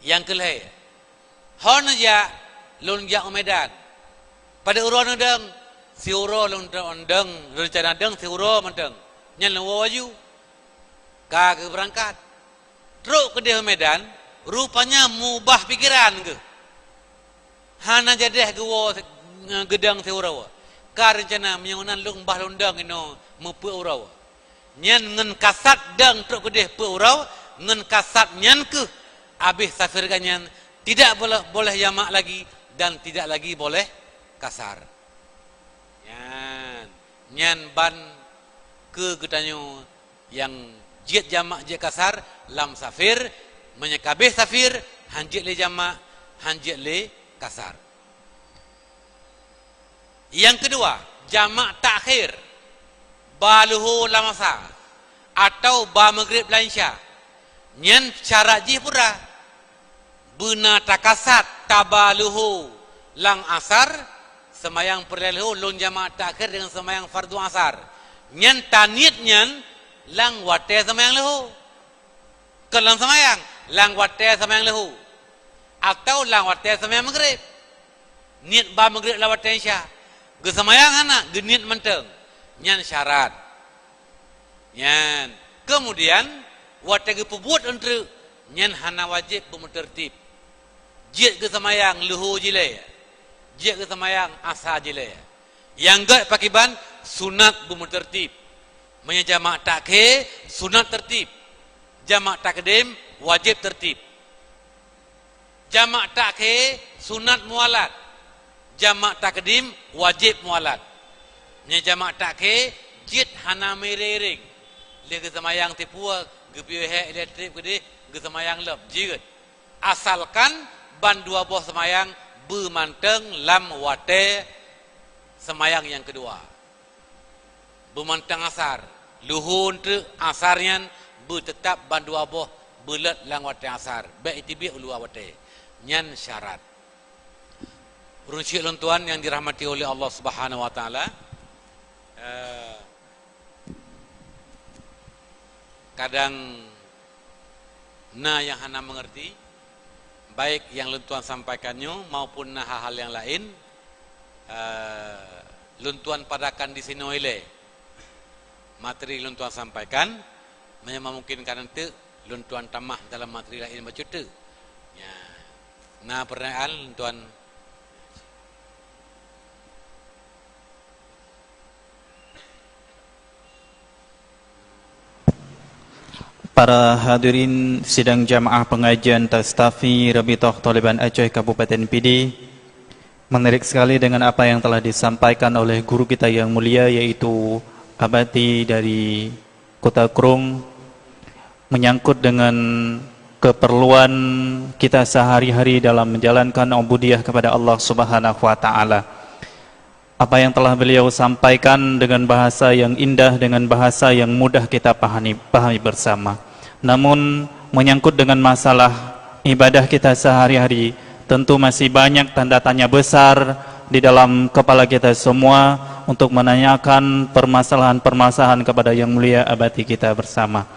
Nyang keulhée, hon jak lôn jak u Medan. Padub uroe neudong, siuroe lôn dong, lôn rencana dong siuroe mantong. Nyan lôn woe laju. Ka geubeurangkat. Trok keudeh u Medan, rupanya meubah pikeran geuh. Hana jadeh geuwoe se-, geudong siuroe. Ka reuncana meunyoe nan lôn bah lôn dong inoe meupeuet uroe. Nyan ngon kasat dong trok keudeh peuet uroe, ngon kasat nyan keuh abéh safir geuh nyan tidak boleh, boleh jamak lagi dan tidak lagi boleh kasar. Nyan, nyan ban keu geutanyoe nyang jeuet jamak jeuet kasar lam safir, meunyoe ka abéh safir, han jeuet lé jamak, han jeuet lé kasar. Nyang keudua, jamak takhir, ba luho lam asa, atawa ba meugrib lam isya. Nyan syarat jih peue? Beuna takasat taba luho lam asar, seumayang peureulée luho lôn jamak takhir deungon seumayang fardhu asar. Nyan taniet nyan lam watée seumayang luho. Kon lam seumayang, lam watée seumayang luho. Atawa lam watée seumayang meugrib. Niet ba meugrib lam watée isya. Geuseumayang hana, geuniet mantong. Nyan syarat. Nyan. Keumudian, watée geupeubuet eunteuk, nyan hana wajéb beumeuteurtib. Jeuet geuseumayang luho jilée. Jeuet geuseumayang asa jilée. Nyang gét pakriban sunat beumeuteurtib. Meunyoe jamak takhé sunat teurtib. Jamak takdim wajéb teurtib. Jamak takhé sunat mualat. Jamak takdim wajéb mualat. Meunyoe jamak takhé jeuet hana meuiréng-iréng. Lheueh geuseumayang tipu, geupiôh hék ilée treb keudeh geuseumayang lom jeuet. Asalkan ban dua boh seumayang beumantong lam watée seumayang nyang keudua. Beumantong asar, luho eunteuk asar nyan beuteutab ban dua boh beulot lam watée asar, bék iteubiet u luwa watée. Nyan syarat. Ureuëng syik lôn tuan nyang dirahmati oleh Allah Subhanahu wa Taala, eh, kadang na nyang hana mengerti, baik nyang lôn tuan sampaikan nyoe maupun na hal-hal nyang laén, eh, lôn tuan padakan di sinoe ilée. Materi lôn tuan sampaikan, meunyoe memungkinkan eunteuk lôn tuan tamah dalam materi laén bacut teuk. Ya. Na pertanyaan lôn tuan. Para hadirin sidang jamaah pengajian Tastafi Rabitah Thaliban Aceh Kabupaten Pidie, menarik sekali dengan apa yang telah disampaikan oleh guru kita yang mulia, yaitu Abati dari Kota Krung, menyangkut dengan keperluan kita sehari-hari dalam menjalankan ubudiyah kepada Allah Subhanahu wa Taala. Apa yang telah beliau sampaikan dengan bahasa yang indah, dengan bahasa yang mudah kita pahami, pahami bersama. Namun, menyangkut dengan masalah ibadah kita sehari-hari, tentu masih banyak tanda tanya besar di dalam kepala kita semua untuk menanyakan permasalahan-permasalahan kepada Yang Mulia Abati kita bersama.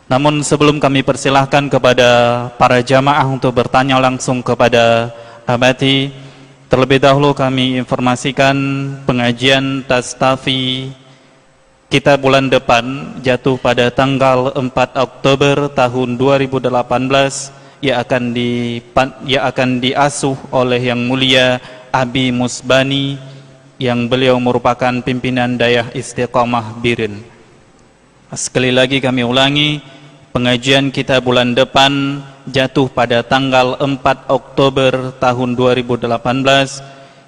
Namun, sebelum kami persilahkan kepada para jamaah untuk bertanya langsung kepada Abati, terlebih dahulu kami informasikan pengajian Tastafi kita bulan depan jatuh pada tanggal empat Oktober tahun dua ribu delapan belas, yang akan dipan-, yang akan diasuh oleh Yang Mulia Abi Musbani, yang beliau merupakan pimpinan Dayah Istiqamah Bireuen. Sekali lagi kami ulangi, pengajian kita bulan depan jatuh pada tanggal empat Oktober tahun dua ribu delapan belas,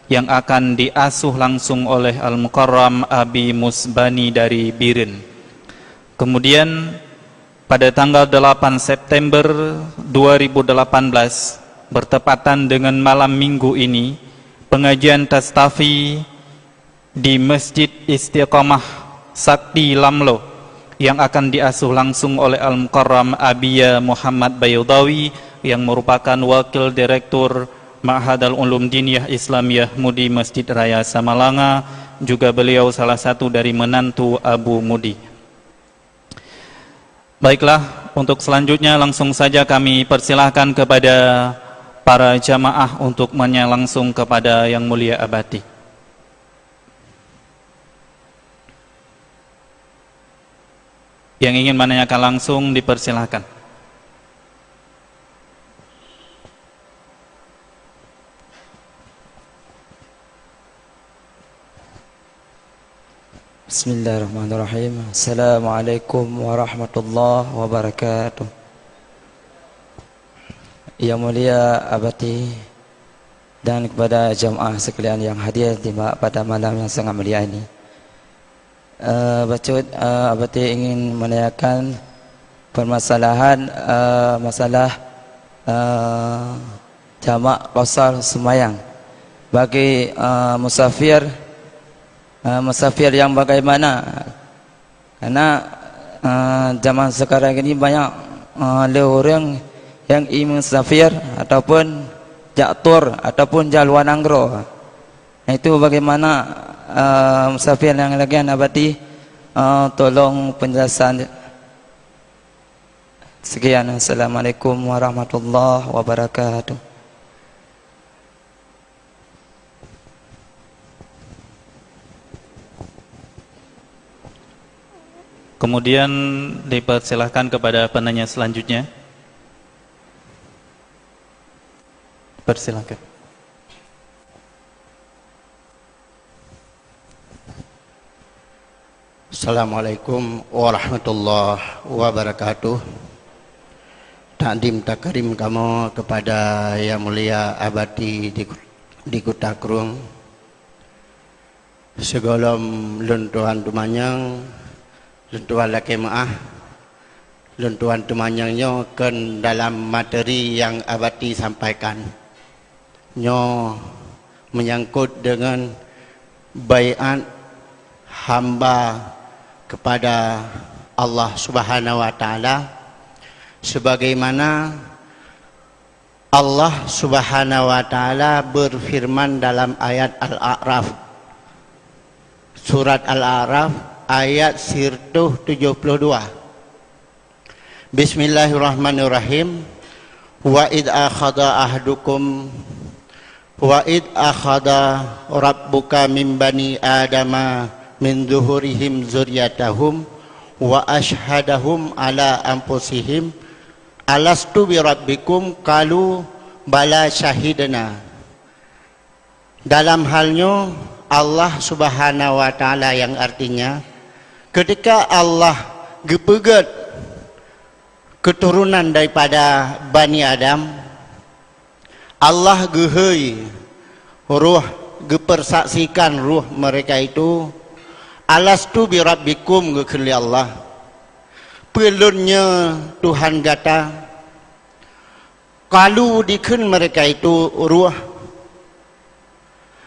yang akan diasuh langsung oleh Al-Mukarram Abi Musbani dari Bireuen. Kemudian, Pada tanggal delapan September dua ribu delapan belas, bertepatan dengan malam minggu ini, pengajian Tastafi di Masjid Istiqamah Sakti Lamlo yang akan diasuh langsung oleh Al-Mukarram Abiya Muhammad Baydawi yang merupakan Wakil Direktur Ma'had Al-Ulum Diniyah Islamiyah Mudi Masjid Raya Samalanga, juga beliau salah satu dari menantu Abu Mudi. Baiklah, untuk selanjutnya langsung saja kami persilahkan kepada para jamaah untuk menanya langsung kepada Yang Mulia Abati. Yang ingin menanyakan langsung dipersilahkan. Bismillahirrahmanirrahim. Assalamualaikum warahmatullahi wabarakatuh. Yang Mulia Abati dan kepada jamaah sekalian yang hadir di ma-, pada malam yang sangat mulia ini. Eh, bacut, eh, Abati ingin menanyakan permasalahan, eh, masalah, eh, jamak qasar seumayang bagi, eh, musafir, eh, musafir yang bagaimana? Karena, eh, zaman sekarang ini banyak, eh, le ureuëng nyang i musafir ataupun jak tur ataupun jak luwa nanggroe. Nah, itu bagaimana, eh, musafir nyang lagée nyan Abati, eh, tolong penjelasan. Sekian, assalamualaikum warahmatullahi wabarakatuh. Kemudian dipersilahkan kepada penanya selanjutnya. Persilakan. Assalamualaikum warahmatullahi wabarakatuh. Takdim takrim kamoe kepada Yang Mulia Abati di, di Kuta Krueng. Sigohlom lôn tuan teumanyong, lôn tuan lakée meuáh, lôn tuan teumanyong nyoe kon dalam materi nyang Abati sampaikan. Nyoe menyangkut deungon baiat hamba kepada Allah Subhanahu wa Taala, sebagaimana Allah Subhanahu wa Taala berfirman dalam ayat Al-A'raf, surat Al-A'raf ayat siratuh tujoh puluh dua. Bismillahirrahmanirrahim. Wa id akhadha ahdukum, wa id akhadha rabbuka min bani adama min zuhurihim zurriyatahum wa ashhadahum ala anfusihim alastu bi rabbikum qalu bala syahidna. Dalam hal nyoe, Allah Subhanahu wa Taala, yang artinya, ketika Allah geupeugét keturunan daripada Bani Adam, Allah geuhôi roh, geupersaksikan roh mereka itu, "Alastu bi rabbikum," geukheun lé Allah, "Peue lôn nyoe Tuhan gata?" Qalu, dikheun mereka itu roh,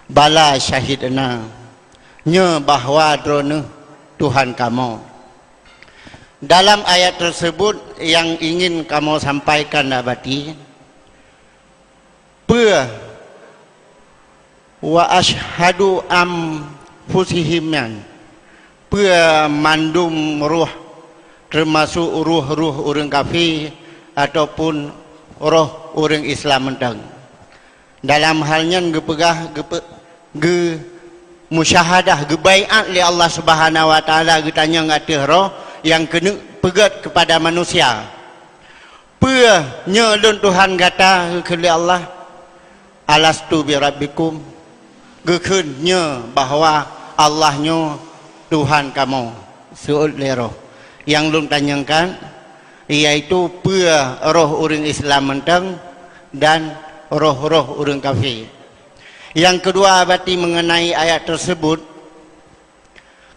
"Bala syahidna," nyoe bahwa Droeneueh Tuhan kamoe. Dalam ayat tersebut yang ingin kamoe sampaikan Abati, peue wa ashhadu anfusihim nyan, peue mandum roh, termasuk roh-roh ureuëng kafé ataupun roh ureuëng Islam mantong. Dalam hal nyan geupeugah, geupe-, geumusyahadah, geubaiat lé Allah Subhanahu wa Taala, geutanyong ateueh roh nyang keuneuk peugét kepada manusia. "Peue nyoe lôn Tuhan gata?" geukheun lé Allah. "Alastu bi rabbikum?" Geukheun nyoe bahwa Allah nyoe Tuhan kamoe, seuôt lé roh. Nyang lôn tanyongkan, yaitu peue roh ureuëng Islam mantong dan roh-roh ureuëng kafé. Yang kedua, Abati, mengenai ayat tersebut,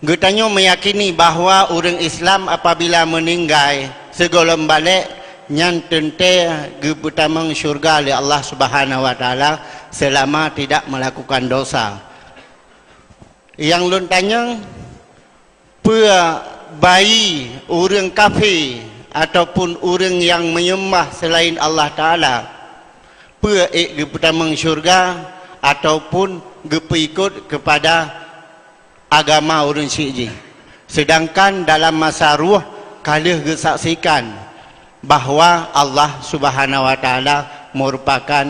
geutanyoe meyakini bahwa ureuëng Islam apabila meninggai, Sigohlom balek, nyan teuntée geupeutamong syurga lé Allah Subhanahu wa Taala seulama tidak melakukan dosa. Nyang lôn tanyong, peue bayi ureuëng kafé ataupun ureuëng nyang menyembah selain Allah Taala, peue ék geupeutamong syurga ataupun geupeuikot keupada agama ureuëng syiek jih. Sedangkan dalam masa ruh ka lheueh geusaksikan bahwa Allah Subhanahu wa Taala merupakan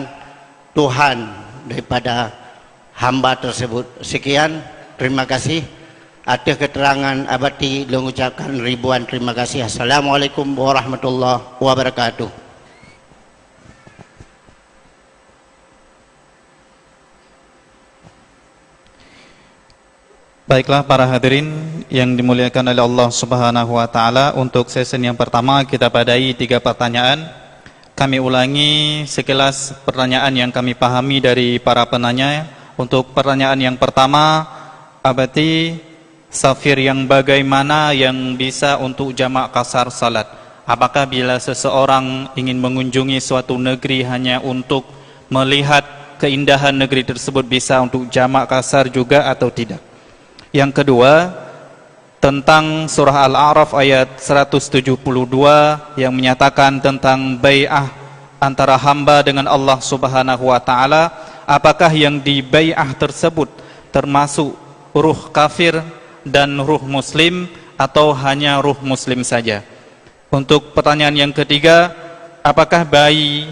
Tuhan daripada hamba tersebut. Sekian, terima kasih. Atas keterangan abati lôn ucapkan ribuan terima kasih. Assalamualaikum warahmatullahi wabarakatuh. Baiklah, para hadirin yang dimuliakan oleh Allah Subhanahu wa Taala, untuk sesi yang pertama kita padahi tiga pertanyaan. Kami ulangi sekilas pertanyaan yang kami pahami dari para penanya. Untuk pertanyaan yang pertama, abati, safir yang bagaimana yang bisa untuk jamak kasar salat? Apakah bila seseorang ingin mengunjungi suatu negeri hanya untuk melihat keindahan negeri tersebut bisa untuk jamak kasar juga atau tidak? Yang kedua, tentang surah Al-A'raf ayat seratus tujuh puluh dua yang menyatakan tentang bai'ah antara hamba dengan Allah Subhanahu wa Taala, apakah yang dibai'ah tersebut termasuk ruh kafir dan ruh muslim, atau hanya ruh muslim saja? Untuk pertanyaan yang ketiga, apakah bayi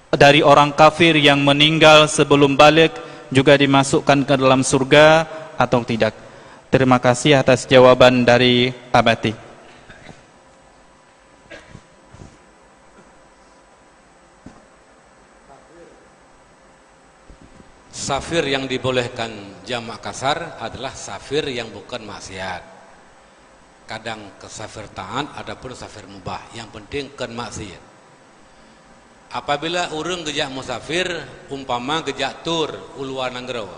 dari orang kafir yang meninggal sebelum baligh juga dimasukkan ke dalam surga atau tidak? Terima kasih atas jawaban dari abati. Safir yang dibolehkan jamak kasar adalah safir yang bukan maksiat. Kadang ke safir taat ataupun safir mubah, yang penting kon maksiat. Apabila ureuëng geujak musafir, umpama geujak tur u luwa nanggroe,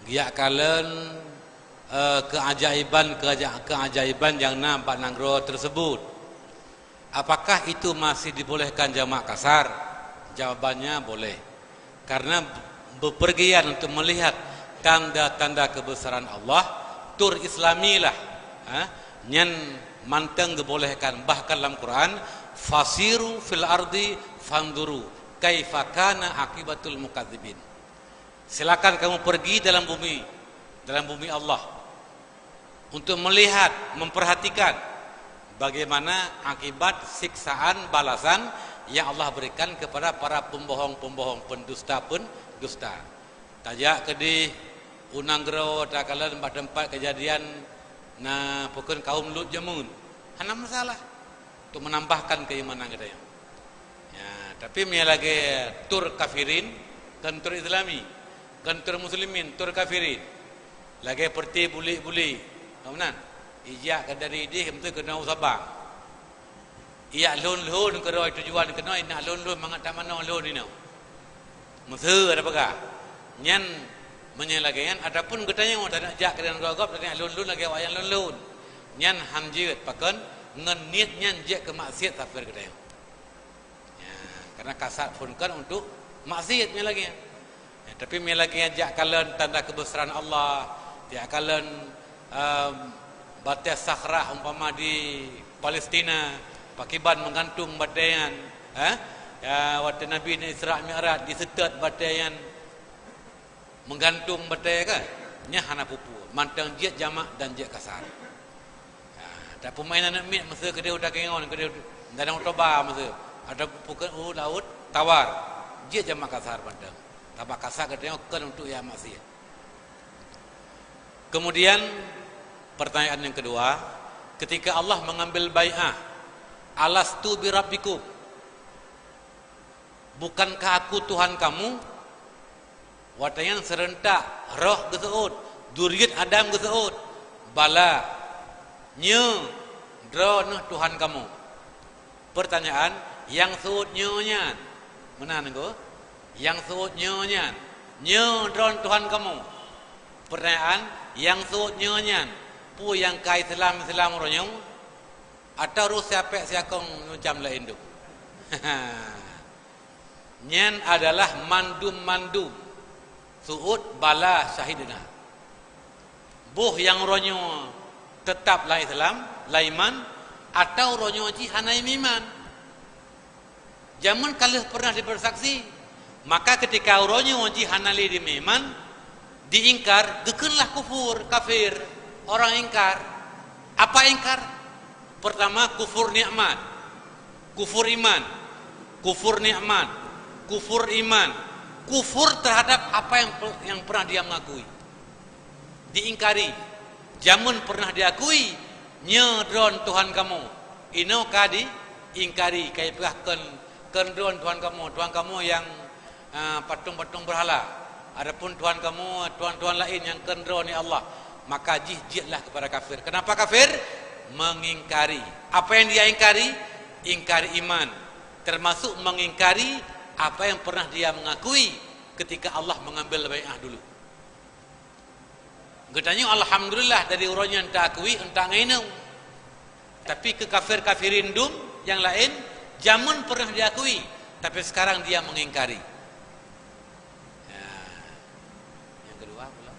geujak kalon, eh, keajaiban-, keaja-, keajaiban nyang na bak nanggroe tersebut, apakah itu masih dibolehkan jamak kasar? Jawabannya boleh. Karena bepergian untuk melihat tanda-tanda kebesaran Allah, tur Islami lah, ha? Nyan mantong geubolehkan. Bahkan lam Quran, "Fasiru fil ardi fanzuru kaifa kana akibatul mukadzibin." Silakan kamu pergi dalam bumi, dalam bumi Allah, untuk melihat, memperhatikan bagaimana akibat siksaan balasan yang Allah berikan kepada para pembohong-pembohong, pendusta-pendusta. Tajak keudeh u nanggroe, takalon bak teumpat keujadian na peukeun kaum Lut jameun. Hana masalah. Untuk menambahkan keimanan geutanyoe. Ya, tapi meunyo lagée tur kafirin, kon tur Islami, kon tur muslimin, tur kafirin. Lagée peurti bulik-bulik, ka meunan. Ijak ka dari idéh, beutôi keunoe u Sabang. Ijak lhôn-lhôn keudroe tujuan keunoe, inak lhôn-lhôn mangat tamanoe lhôn inoe. Meuseu ada peugah. Nyan meunyo lagée nyan, ataupun geutanyoe taneuk jak keu nanggroe gob, taneuk lhôn-lhôn lagée awaknyan lhôn-lhôn. Nyan han jeuet, pakon ngon niet nyan jeuet keu maksiet safir geutanyoe. Ya, karena kasar phon kan untuk maksiat meunyo lagée nyan. Ya, tapi meunyo lagée nyan jak kalon tanda kebesaran Allah, jak kalon, em, batée sakhrah umpama di Palestina, pakiban meugantung batée nyan, eh? Ya, watée Nabi na Isra Mi'raj diseutôt batée nyan meugantung batée kan? Nyan hana peue-peue, mantong jeuet jamak dan jeuet kasar. Ha, tapi peumain aneuk miet meuseu keudeh u Takengon, keudeh u Danau Toba meuseu, atau peukeun u Laôt Tawar, jeuet jamak kasar mantong. Jamak kasar geutanyoe kon untuk nyang maksiat. Kemudian, pertanyaan yang kedua, ketika Allah mengambil bai'ah, "Alastu birabbikum? Bukankah Aku Tuhan kamu?" Watée nyan seureuntak roh geuseuôt, duriyeuet Adam geuseuôt, "Bala, nyo, Droeneueh Tuhan kamoe." Pertanyaan, nyang seuôt nyo nyan? Meunan nyoe, nyang seuôt nyo nyan, nyo Droeneueh Tuhan kamoe? Pertanyaan, nyang seuôt nyo nyan, peue nyang ka Islam-Islam uroe nyoe? Atawa roh siapek siakong macam laén tu. Nyan adalah mandum-mandum su'ud bala syahidna. Boh nyang uroe nyoe teutap lam Islam, lam iman, atawa uroe nyoe jih hana meuiman. Jameun ka lheueh pernah dibersaksi, maka ketika uroe nyoe jih hana lé dimeuiman, diingkar, geukheunlah kufur, kafir, orang ingkar. Apa ingkar? Pertama, kufur nikmat, kufur iman, kufur nikmat, kufur iman, kufur terhadap apa yang pe-, yang pernah dia mengakui. Diingkari. Jameun pernah diakui, "Nyoe droen Tuhan kamoe." Inoe ka diingkari, ka ipeugah kon, "Kon droen Tuhan kamoe, Tuhan kamoe nyang, ah, patong-patong berhala. Adapun Tuhan kamoe, tuhan-tuhan laén nyang kon droeneuh Allah." Maka jih jeuetlah kepada kafir. Kenapa kafir? Mengingkari. Apa yang dia ingkari? Ingkari iman. Termasuk mengingkari apa yang pernah dia mengakui ketika Allah mengambil bai'ah dulu. Geutanyoe alhamdulillah dari uroe nyan taakui, enta ngon inong. Tapi keu kafir-kafirin dum nyang laén, jameun pernah diakui, tapi sekarang dia mengingkari. Ya. Yang kedua pula.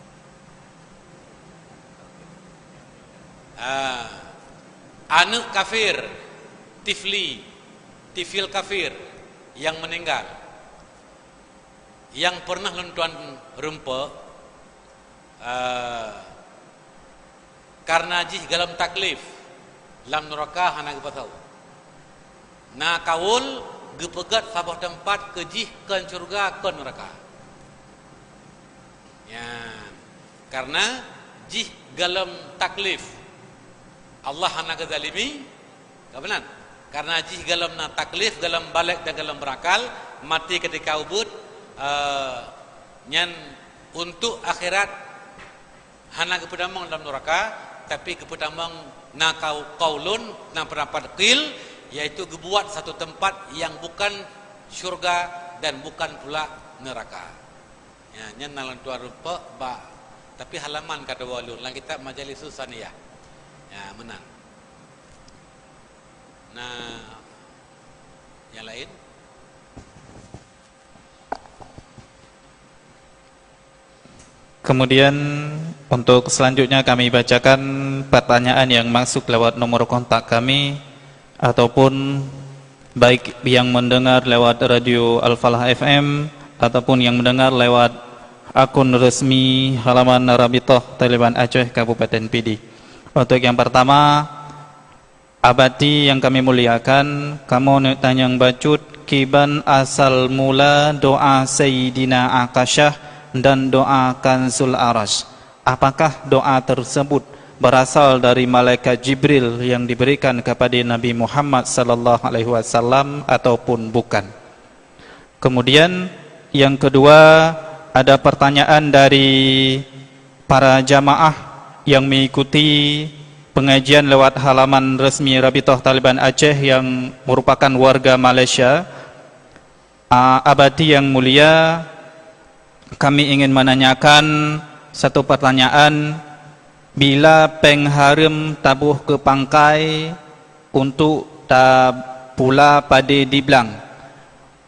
Ah, aneuk kafir, tifli, tifil kafir yang meninggal. Nyang pernah lôn tuan rumpok, eh, karena jih golom taklif, lam nuraka hana geupasoe. Na kaul geupeugét saboh teumpat keu jih kon syeuruga kon nuraka. Nyan, karena jih golom taklif. Allah hana geuzalimi, ka meunan. Karena jih golom na taklif, golom balek dan golom berakal, maté ketika ubit, eh, nyan untuk akhirat hana geupeutamong dalam neraka, tapi geupeutamong na kau-, kaulun, na pendapat qil, yaitu geubuat satu tempat yang bukan syurga dan bukan pula neraka. Ya, nyan na lôn tuan rumpok bak, tapi halaman ka dua lôn lam kitab Majalisus Saniyah. Ya, meunan. Nah, yang lain? Kemudian, untuk selanjutnya kami bacakan pertanyaan yang masuk lewat nomor kontak kami, ataupun baik yang mendengar lewat Radio Al-Falah F M, ataupun yang mendengar lewat akun resmi halaman Rabithah Taliban Aceh Kabupaten Pidie. Untuk yang pertama, Abati yang kami muliakan, kamoe neuk tanyong bacut kiban asal mula doa Sayyidina Akasyah dan doa Kanzul Arasy. Apakah doa tersebut berasal dari malaikat Jibril yang diberikan kepada Nabi Muhammad sallallahu alaihi wasallam ataupun bukan? Kemudian, yang kedua, ada pertanyaan dari para jamaah yang mengikuti pengajian lewat halaman resmi Rabithah Taliban Aceh yang merupakan warga Malaysia. A-, Abati yang mulia, kami ingin menanyakan satu pertanyaan, bila péng hareuem taboh keu pangkai untuk tapula padé di blang?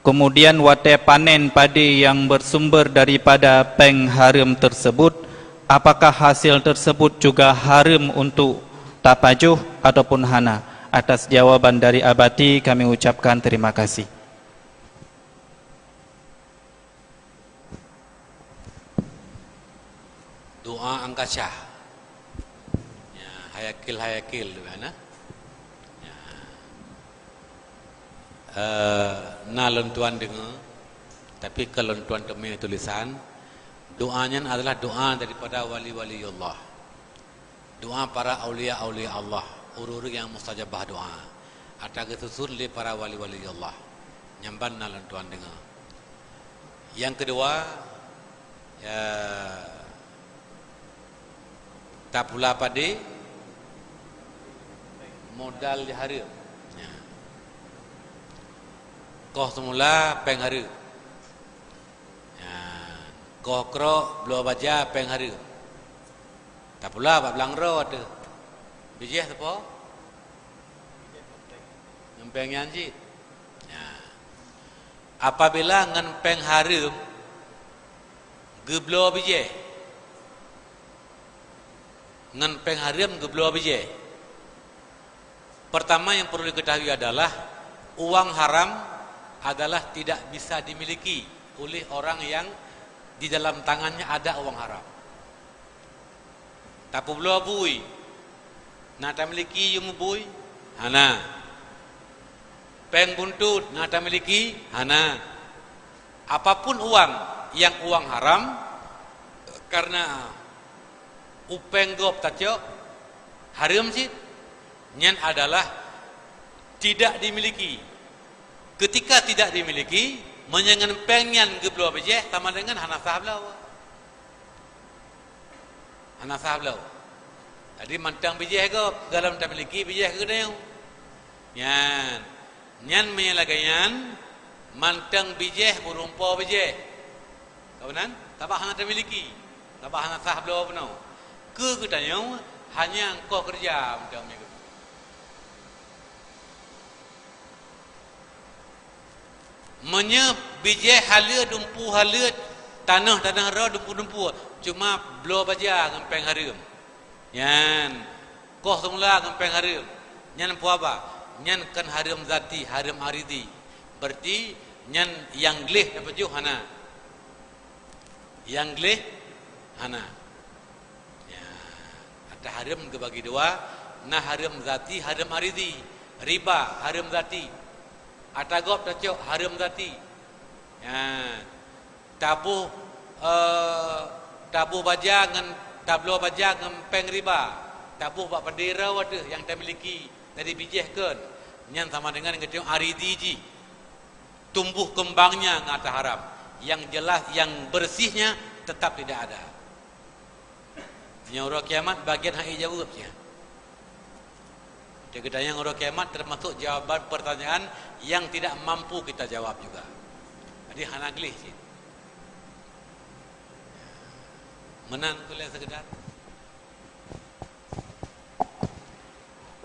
Kemudian watée panen padi yang bersumber daripada péng hareuem tersebut, apakah hasil tersebut juga hareuem untuk tapajoh ataupun hana? Atas jawaban dari Abati kami ucapkan terima kasih. Doa angkasa. Ya, hayakil, hayakil tu kan, eh? Ya. Eh, na lôn tuan deungoe, tapi kon lôn tuan teumé tulisan. Doa nyan adalah doa daripada wali-wali Allah. Doa para aulia-aulia Allah, ureuëng-ureuëng nyang mustajabah doa. Ata geususun lé para wali-wali Allah. Nyan ban na lôn tuan deungoe. Nyang keudua, ya, tapula padé modal di hareuem. Ya. Koh seumula péng hareuem. Ya. Koh krok bloe baja péng hareuem. Tapula bak blang droe teuh. Bijéh sapo? Péng nyan cit. Nah, apabila ngon péng hareuem geubloe bijéh, ngon péng hareuem geubloe bijéh. Pertama yang perlu diketahui adalah uang haram adalah tidak bisa dimiliki oleh orang yang di dalam tangannya ada uang haram. Tapeubloe bui, na tamiliki yum bui? Hana. Péng buntut, na tamiliki? Hana. Apapun uang yang uang haram, karena upéng gob tacok, hareuem cit, nyan adalah tidak dimiliki. Ketika tidak dimiliki, meunyoe ngon péng nyan geubloe bijéh, sama dengan hana sah bloe. Hana sah bloe. Jadi mantong bijéh gob, gohlom tamiliki bijéh keu geutanyoe. Nyan, nyan meunyoe lagée nyan, mantong bijéh beurumpo bijéh. Ka meunan, sabab hana tamiliki, sabab hana sah bloe bunoe. Keu geutanyoe hanya engkoh keureuja mantong meunyoe. Meunyoe bijéh haleue, dumpu haleue, tanoh-tanoh roh, dumpu-dumpu, cuma bloe baja ngon péng hareuem, nyan koh seumula ngon péng hareuem, nyan peue haba? Nyan kon hareuem zati, hareuem aridhi. Berarti nyan nyang gleh tapajoh hana. Nyang gleh hana. Ya, ata hareuem geubagi dua, na hareuem zati, hareuem aridhi. Riba hareuem zati. Ata gob tacok hareuem zati. Ya, taboh, eh, taboh baja ngon, tabloe baja ngon péng riba. Taboh bak padé roh ateueh nyang tamiliki, jadi bijéh kon. Nyan sama dengan geutanyoe aridhi jih. Tumbuh kembangnya ngon ata haram. Yang jelas, yang bersihnya tetap tidak ada. Nyang uroe kiamat bagian hai jaweueb nyan. Jadi geutanyoe uroe kiamat termasuk jawaban pertanyaan yang tidak mampu kita jawab juga. Jadi hana gleh cit. Meunan keu lheueh sekedar.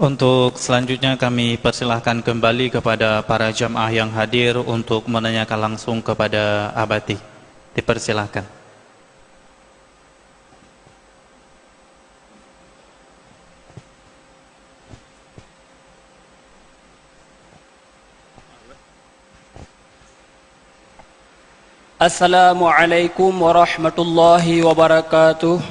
Untuk selanjutnya kami persilahkan kembali kepada para jamaah yang hadir untuk menanyakan langsung kepada Abati. Dipersilahkan. Assalamualaikum warahmatullahi wabarakatuh.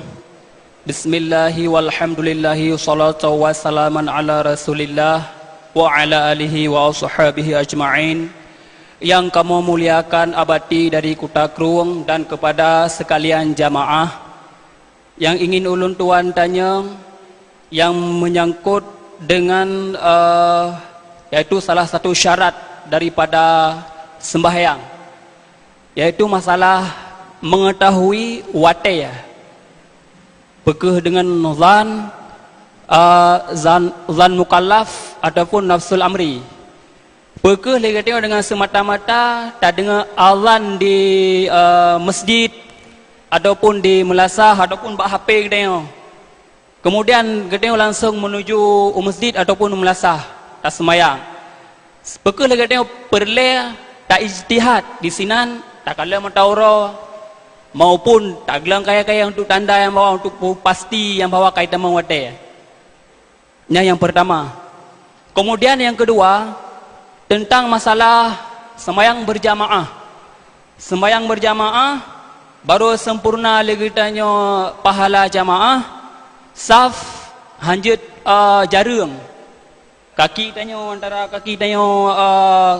Bismillahi walhamdulillahi, salatu wassalaman ala Rasulillah wa ala alihi wa ashabihi ajma'in. Yang kamoe muliakan Abati dari Kuta Krueng dan kepada sekalian jamaah, nyang ingin ulôn tuan tanyong nyang menyangkut dengan, eh, yaitu salah satu syarat daripada sembahyang, yaitu masalah mengetahui watée, peukeuh dengan zan, eh, zan, zan mukallaf ataupun nafsul amri. Peukeuh lé geutanyoe deungon seumata-mata tadeungoe azan di, eh, masjid ataupun di meulasah ataupun bak H P geutanyoe. Keumudian geutanyoe langsong meunuju u masjid ataupun u meulasah taseumayang. Peukeuh lé geutanyoe peureulée taijtihad disinan, takalon mata uroe, maupun tagleueng kayée-kayée untuk tanda nyang bahwa untuk pasti nyang bahwa ka jitamong watée. Nyan nyang peurtama. Keumudian nyang keudua, teuntang masalah seumayang beurjamaah. Seumayang beurjamaah, barô seumpurna lé geutanyoe pahala jamaah, saf hanjeuet, eh, jareueng. Kaki tanyoe, antara kaki tanyoe, eh,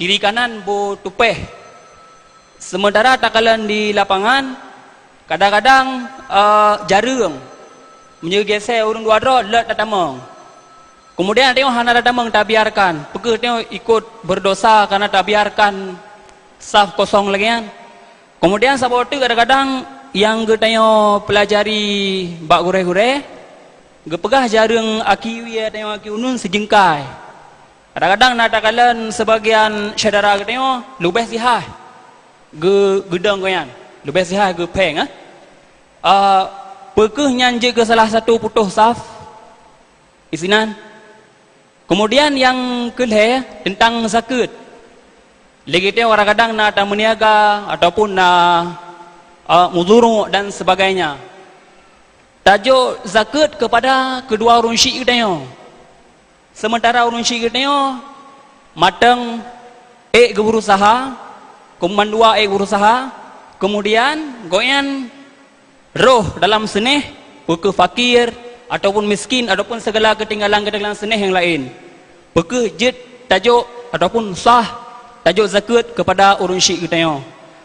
kiri kanan boh tupéh. Seumeuntara takalon di lapangan, kadang-kadang, eh, jareueng. Meunyoe geusée ureuëng dua droe, lheueh tatamong. Keumudian tanyoe hana tatamong, tabiarkan. Peukeuh tanyoe ikot beurdosa kareuna tabiarkan saf kosong lagée nyan. Keumudian saboh teuk kadang-kadang nyang geutanyoe peulajari bak gurée-gurée, geupeugah jareueng aki wie tanyoe aki uneun sijeungkai. Kadang-kadang na takalon seubagian syedara geutanyoe leubeh sihaih geu-, geudong geuh nyan, leubeh sihaih geupéng, eh. Ah, peukeuh nyan jeuet keu salah satu putôh saf disinan? Kemudian nyang keu lhèe teuntang zakeuet. Lé geutanyoe kadang-kadang na tameuniaga ataupun na, eh, muzuru' dan sebagainya. Tajok zakeuet keupada keudua ureueng syik geutanyoe. Sementara ureueng syik geutanyoe mateng ék geubeurusaha, keumandua ék berusaha, kemudian gobnyan rôh dalam seunéh, peu kheueh fakir, ataupun miskin, ataupun segala keutinggalan-keutinggalan seunéh nyang laén. Peu kheueh jeuet tajok ataupun sah tajok zakeuet keupada ureueng syik geutanyoe.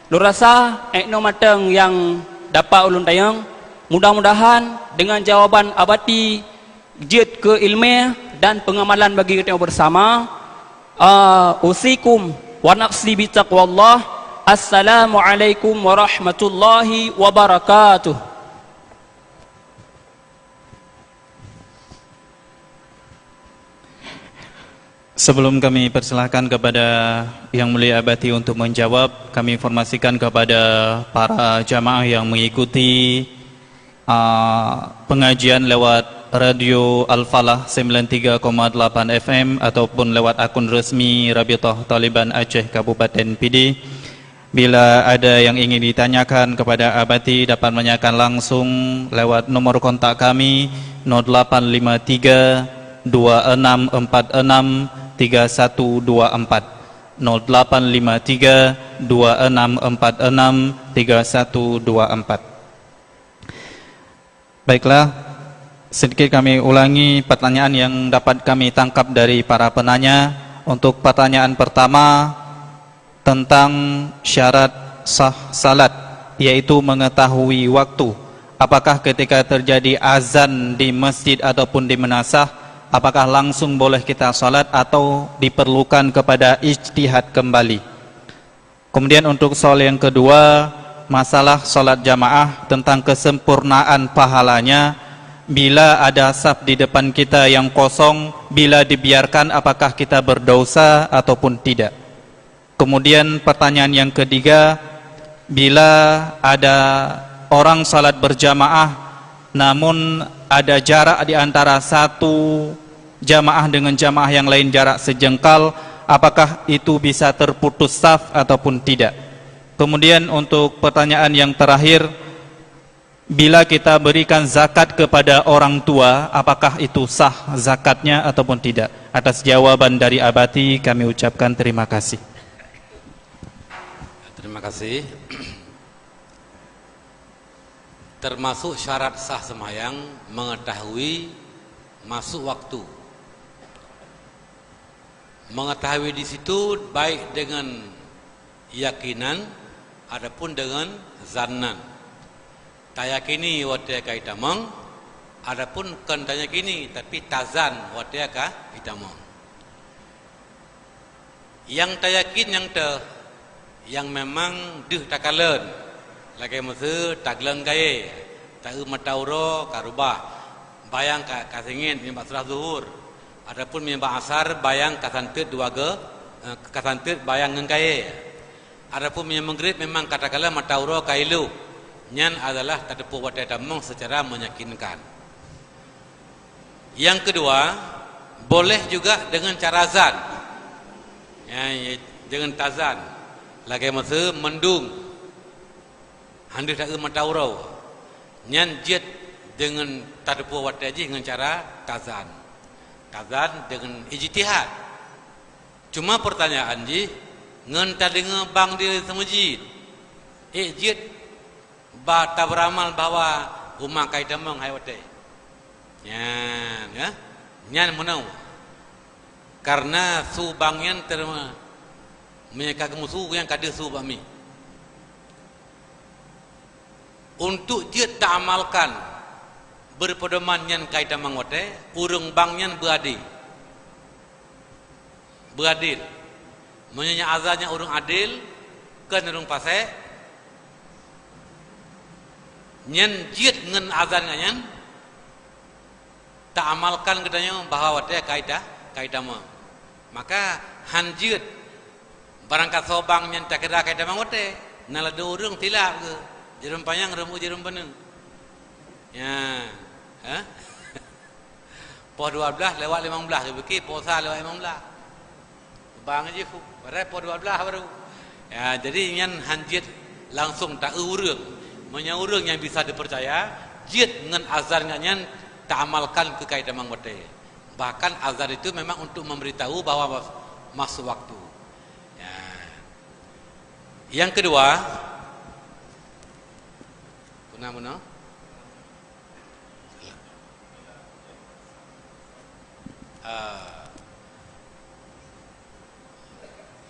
Lôn rasa, ék noe mantong nyang dapat ulôn tanyong. Mudah-mudahan deungon jawaban Abati jeuet keu ileumèe dan peungamalan bagi geutanyoe beusama. Ah, usikum wa nafsi bitaqwallah. Assalamualaikum warahmatullahi wabarakatuh. Sebelum kami persilahkan kepada Yang Mulia Abati untuk menjawab, kami informasikan kepada para jamaah yang mengikuti, ah, pengajian lewat Radio Al-Falah sembilan tiga koma delapan F M ataupun lewat akun resmi Rabitah Taliban Aceh Kabupaten Pidie. Bila ada yang ingin ditanyakan kepada Abati, dapat menanyakan langsung lewat nomor kontak kami, nol delapan lima tiga, dua enam empat enam, tiga satu dua empat. Nol delapan lima tiga, dua enam empat enam, tiga satu dua empat. Baiklah, sedikit kami ulangi pertanyaan yang dapat kami tangkap dari para penanya. Untuk pertanyaan pertama, tentang syarat sah salat, yaitu mengetahui waktu. Apakah ketika terjadi azan di masjid ataupun di meunasah, apakah langsung boleh kita salat atau diperlukan kepada ijtihad kembali? Kemudian untuk soal yang kedua, masalah salat jamaah, tentang kesempurnaan pahalanya, bila ada saf di depan kita yang kosong, bila dibiarkan, apakah kita berdosa ataupun tidak? Kemudian pertanyaan yang ketiga, bila ada orang salat berjamaah, namun ada jarak di antara satu jamaah dengan jamaah yang lain jarak sejengkal, apakah itu bisa terputus saf ataupun tidak? Kemudian untuk pertanyaan yang terakhir, bila kita berikan zakat kepada orang tua, apakah itu sah zakatnya ataupun tidak? Atas jawaban dari Abati, kami ucapkan terima kasih. Terima kasih. Termasuk syarat sah sembahyang mengetahui masuk waktu. Mengetahui di situ baik dengan yakinan ataupun dengan zannan. Tayakini watée ka itamong, adapun kon tayakini, tapi tazan watée ka itamong. Nyang tayakin nyang teuh, nyang memang deuh takalon, lagée miseue tagleueng kayée, ta-eu mata uroe ka rubah, bayang ka, ka singét nibak seurah zuhur, adapun nibak asar bayang ka santeut dua geu, eh, ka santeut bayang ngon kayée. Adapun meunyoe meugrib memang ka takalon mata uroe ka ilôh, nyan adalah tateupeue watée tamong seucara meyakinkan. Yang kedua, boleh juga dengan cara zan. Ya, ya, dengan tazan. Lagée miseue mendung. Handeuh ta-eu mata uroe. Nyan jeuet dengan tateupeue watée jih ngon cara tazan. Tazan dengan ijtihad. Cuma pertanyaan jih, ngon tadeungoe bang di seumeujid, ék jeuet ba taberamal bahwa uma ka itamong hai watée? Nyan, ya. Nyan meunoe. Karena su bang nyan ter-, meunyoe ka geumusu, nyan ka deuh su bak mi. Untuk jeuet taamalkan berpedoman nyan ka itamong watée, ureuëng bang nyan beuadil. Beuadil. Meunyoe nyang azan nyan ureuëng adil, kon ureuëng fasek, nyan jeuet ngon azan nyan, taamalkan geutanyoe bahwa watée ka ita-, ka itamong. Maka han jeuet barangkasoe bang nyan takira ka itamong watée, na ladôm ureuëng silap geuh, jareuem panyang rhom u jareuem baneue. Ya, ha? Poh dua belas lewat limong belas geupike, poh sa lewat limong belas. Bang jih, padahai poh dua belas baru. Ya, jadi nyan hanjeuet langsung ta-eu ureuëng. Meunyoe ureuëng nyang bisa dipercaya, jeuet ngon azan nyan taamalkan keu kai tamong watée. Bahkan azan itu memang untuk memberitahu bahwa mas-, masuk waktu. Ya. Yang kedua, kuna muna? Ah.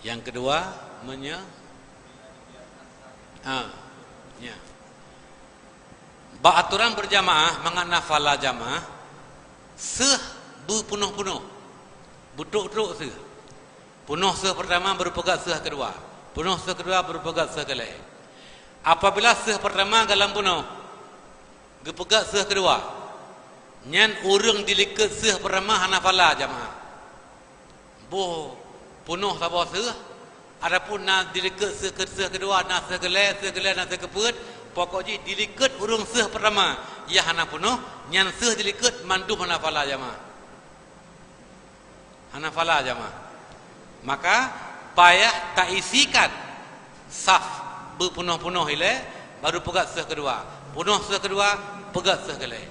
Yang kedua, menye-, ah, ya. Bak aturan berjamaah, mangat na fala jamaah, seuh beupunoh-punoh, beutrok-trok seuh. Punoh seuh pertama baru peugah seuh kedua. Punoh seuh kedua baru peugah seuh kelhée. Apabila seuh pertama galam punoh, geupeugah seuh kedua, nyan ureuëng dilikot seuh pertama hana fala jamaah. Boh punoh saboh seuh, adapun na dilikot seuh ke-, seuh kedua, na seuh kelhée, seuh kelhée na seuh keupeuet, pokok jih dilikot ureuëng seuh pertama, nyang hana punoh, nyan seuh dilikot mandum hana fala jamaah. Hana fala jamaah. Maka payah taisikan saf beupunoh-punoh ilée, baru peugah seuh kedua. Punoh seuh kedua, peugah seuh kelhée.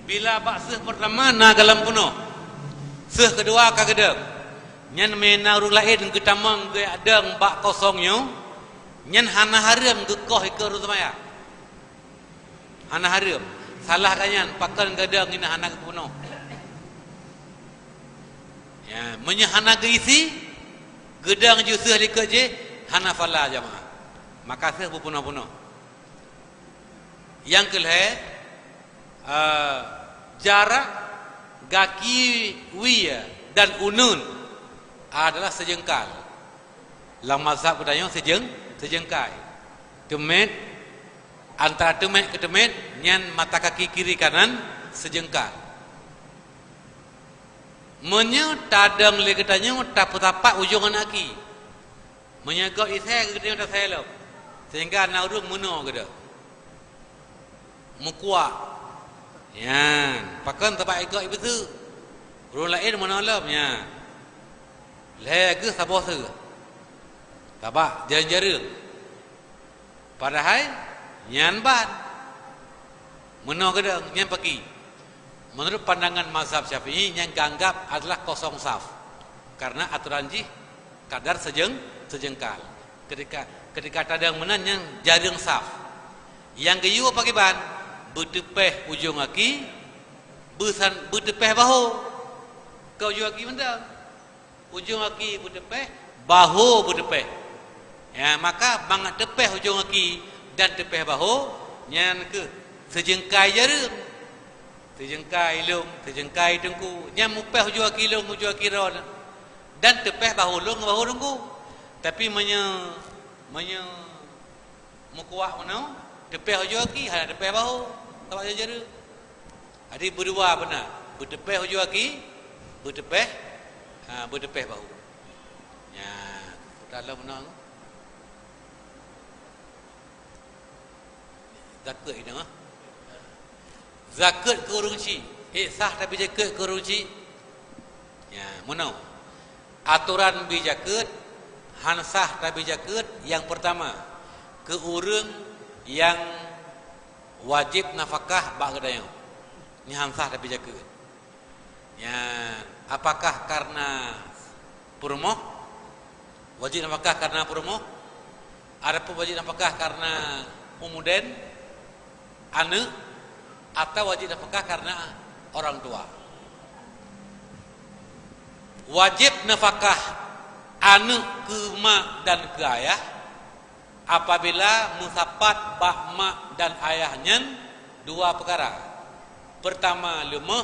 Bila bak seuh pertama na galam punoh, seuh kedua ka geudong, nyan meunyoe na ureuëng laén geutamong geudong bak kosong nyoe, nyan hana hareuem geukoh ikeue ureuëng seumayang. Hana hareuem. Salah ka nyan, pakon geudong nyan hana geupunoh. Ya, meunyoe hana geuisi, geudong ju seuh likot jih, hana fala jamaah. Maka seuh beupunoh-punoh. Nyang keulhée, eh, jarak gaki wie dan uneuen adalah seujengkal. Lam mazhab geutanyoe seujeng-, seujengkai. Teumet, antara teumet keu teumet nyan mata kaki kiri kanan seujengkal. Meunyoe tadong lé geutanyoe tapeusapat ujong aneuk aki. Meunyoe gob isée geutanyoe tasée lom, sehingga na ureuëng meunoe geutanyoe. Meukuak. Nyan, pakon sabab igoe ibeuseu. Ureuëng laén meunoe lom, nyan. Lhée geuh saboh seuh. Sabab jareueng-jareueng. Padahai nyan ban. Meunoe geutanyoe, nyan paki. Menurut pandangan mazhab Syafi'i, nyan geuanggap adalah kosong saf. Karena aturan jih kadar seujeng-, seujengkal. Ketika, ketika tadong meunan nyan jareueng saf. Nyang geuyue pakriban, beuteupéh ujong aki, beusan-, beuteupéh bahô. Keu ujong aki mantong. Ujong aki beuteupéh, bahô beuteupéh. Ya, maka mangat teupéh ujong aki dan teupéh bahô, nyan keuh seujengkai jareueng. Seujengkai lôn, seujengkai teungku, nyan mupéh ujong aki lôn, ujong aki droe, dan teupéh bahô lôn ngon bahô teungku. Tapi meunyoe, meunyoe meukuak meunoe, teupéh ujong aki, hana teupéh bahô, sabab jareueng. Jadi beudua beuna, beuteupéh ujong aki, beuteupéh, ha, beuteupéh bahô. Nyan, dalam meunoe. Zakeuet inong, ah. Zakeuet keu ureuëng chik. Eh, sah tabi zakeuet keu ureuëng chik? Ya, meunoe. Atoran bi zakeuet, han sah tabi zakeuet, nyang peurtama, keu ureuëng nyang wajéb nafakah bak geutanyoe. Nyan han sah tabi zakeuet. Nyan, apakah karena peurumoh? Wajéb nafakah karena peurumoh? Ataupun wajéb nafakah karena umudén, aneuëk, atau wajéb nafakah karena orang tua? Wajéb nafakah aneuëk keu mak dan keu ayah apabila meusapat bak mak dan ayah nyan dua peukara. Peurtama leumoh,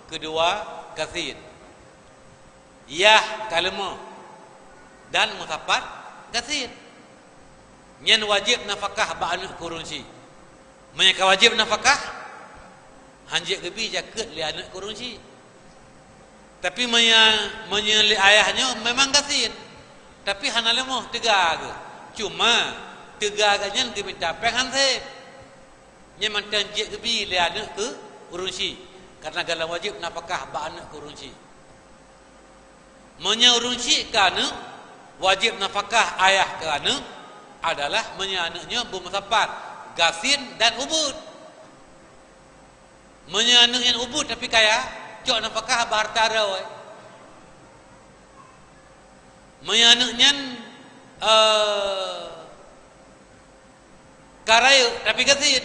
keudua gasien. Yah ka leumoh dan meusapat gasien. Nyan wajéb nafakah bak aneuëk keu ureuëng chik. Meunyoe ka wajéb nafakah, han jeuet geubi zakeuet lé aneuëk keu ureuëng chik. Tapi meunyoe, meunyoe lé ayah nyoe memang gasien, tapi hana leumoh teuga geuh. Cuma teuga geuh nyan geumita péng han sép. Nyan mantong jeuet geubi lé aneuëk keu ureuëng chik. Karena galom wajéb nafakah bak aneuk keu ureuëng chik. Meunyoe ureuëng chik keu aneuk, wajéb nafakah ayah keu aneuk adalah meunyoe aneuk nyoe beumeusapat gasien dan ubit. Meunyoe aneuk nyan ubit tapi kaya, cok nafakah bak hareuta droe. Meunyoe aneuk nyan, eh, ka rayeuk tapi gasien,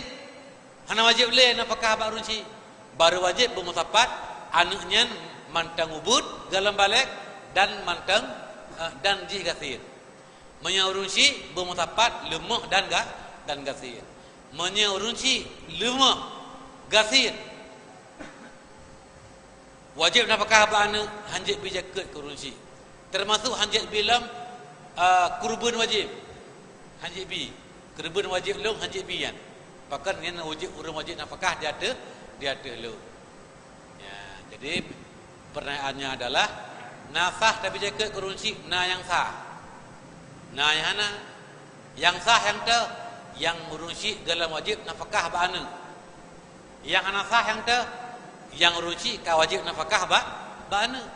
hana wajéb lé nafakah bak ureuëng chik. Barô wajéb beumeusapat aneuk nyan mantong ubit galom balek dan mantong, eh, dan jih gasien. Meunyoe ureuëng chik beumeusapat leumoh dan ga-, dan gasien. Meunyoe ureuëng chik leumoh gasien, wajéb nafakah bak aneuk, hanjeuet bi jakeuet keu ureuëng chik. Teumasuk hanjeuet bi lom, a, keureubeuen wajéb. Hanjeuet bi. Keureubeuen wajéb lôn hanjeuet bi nyan. Pakon nyan wajéb, ureuëng wajéb nafakah di ateueh, di ateueh lôn. Ya, jadi pertanyaannya adalah, na sah tapi jakeuet keu ureuëng chik, na nyang sah. Na nyang hana. Nyang sah nyang toh, nyang ureuëng chik galom wajéb nafakah bak aneuk. Nyang hana sah nyang toh, nyang ureuëng chik ka wajéb nafakah bak, bak aneuk.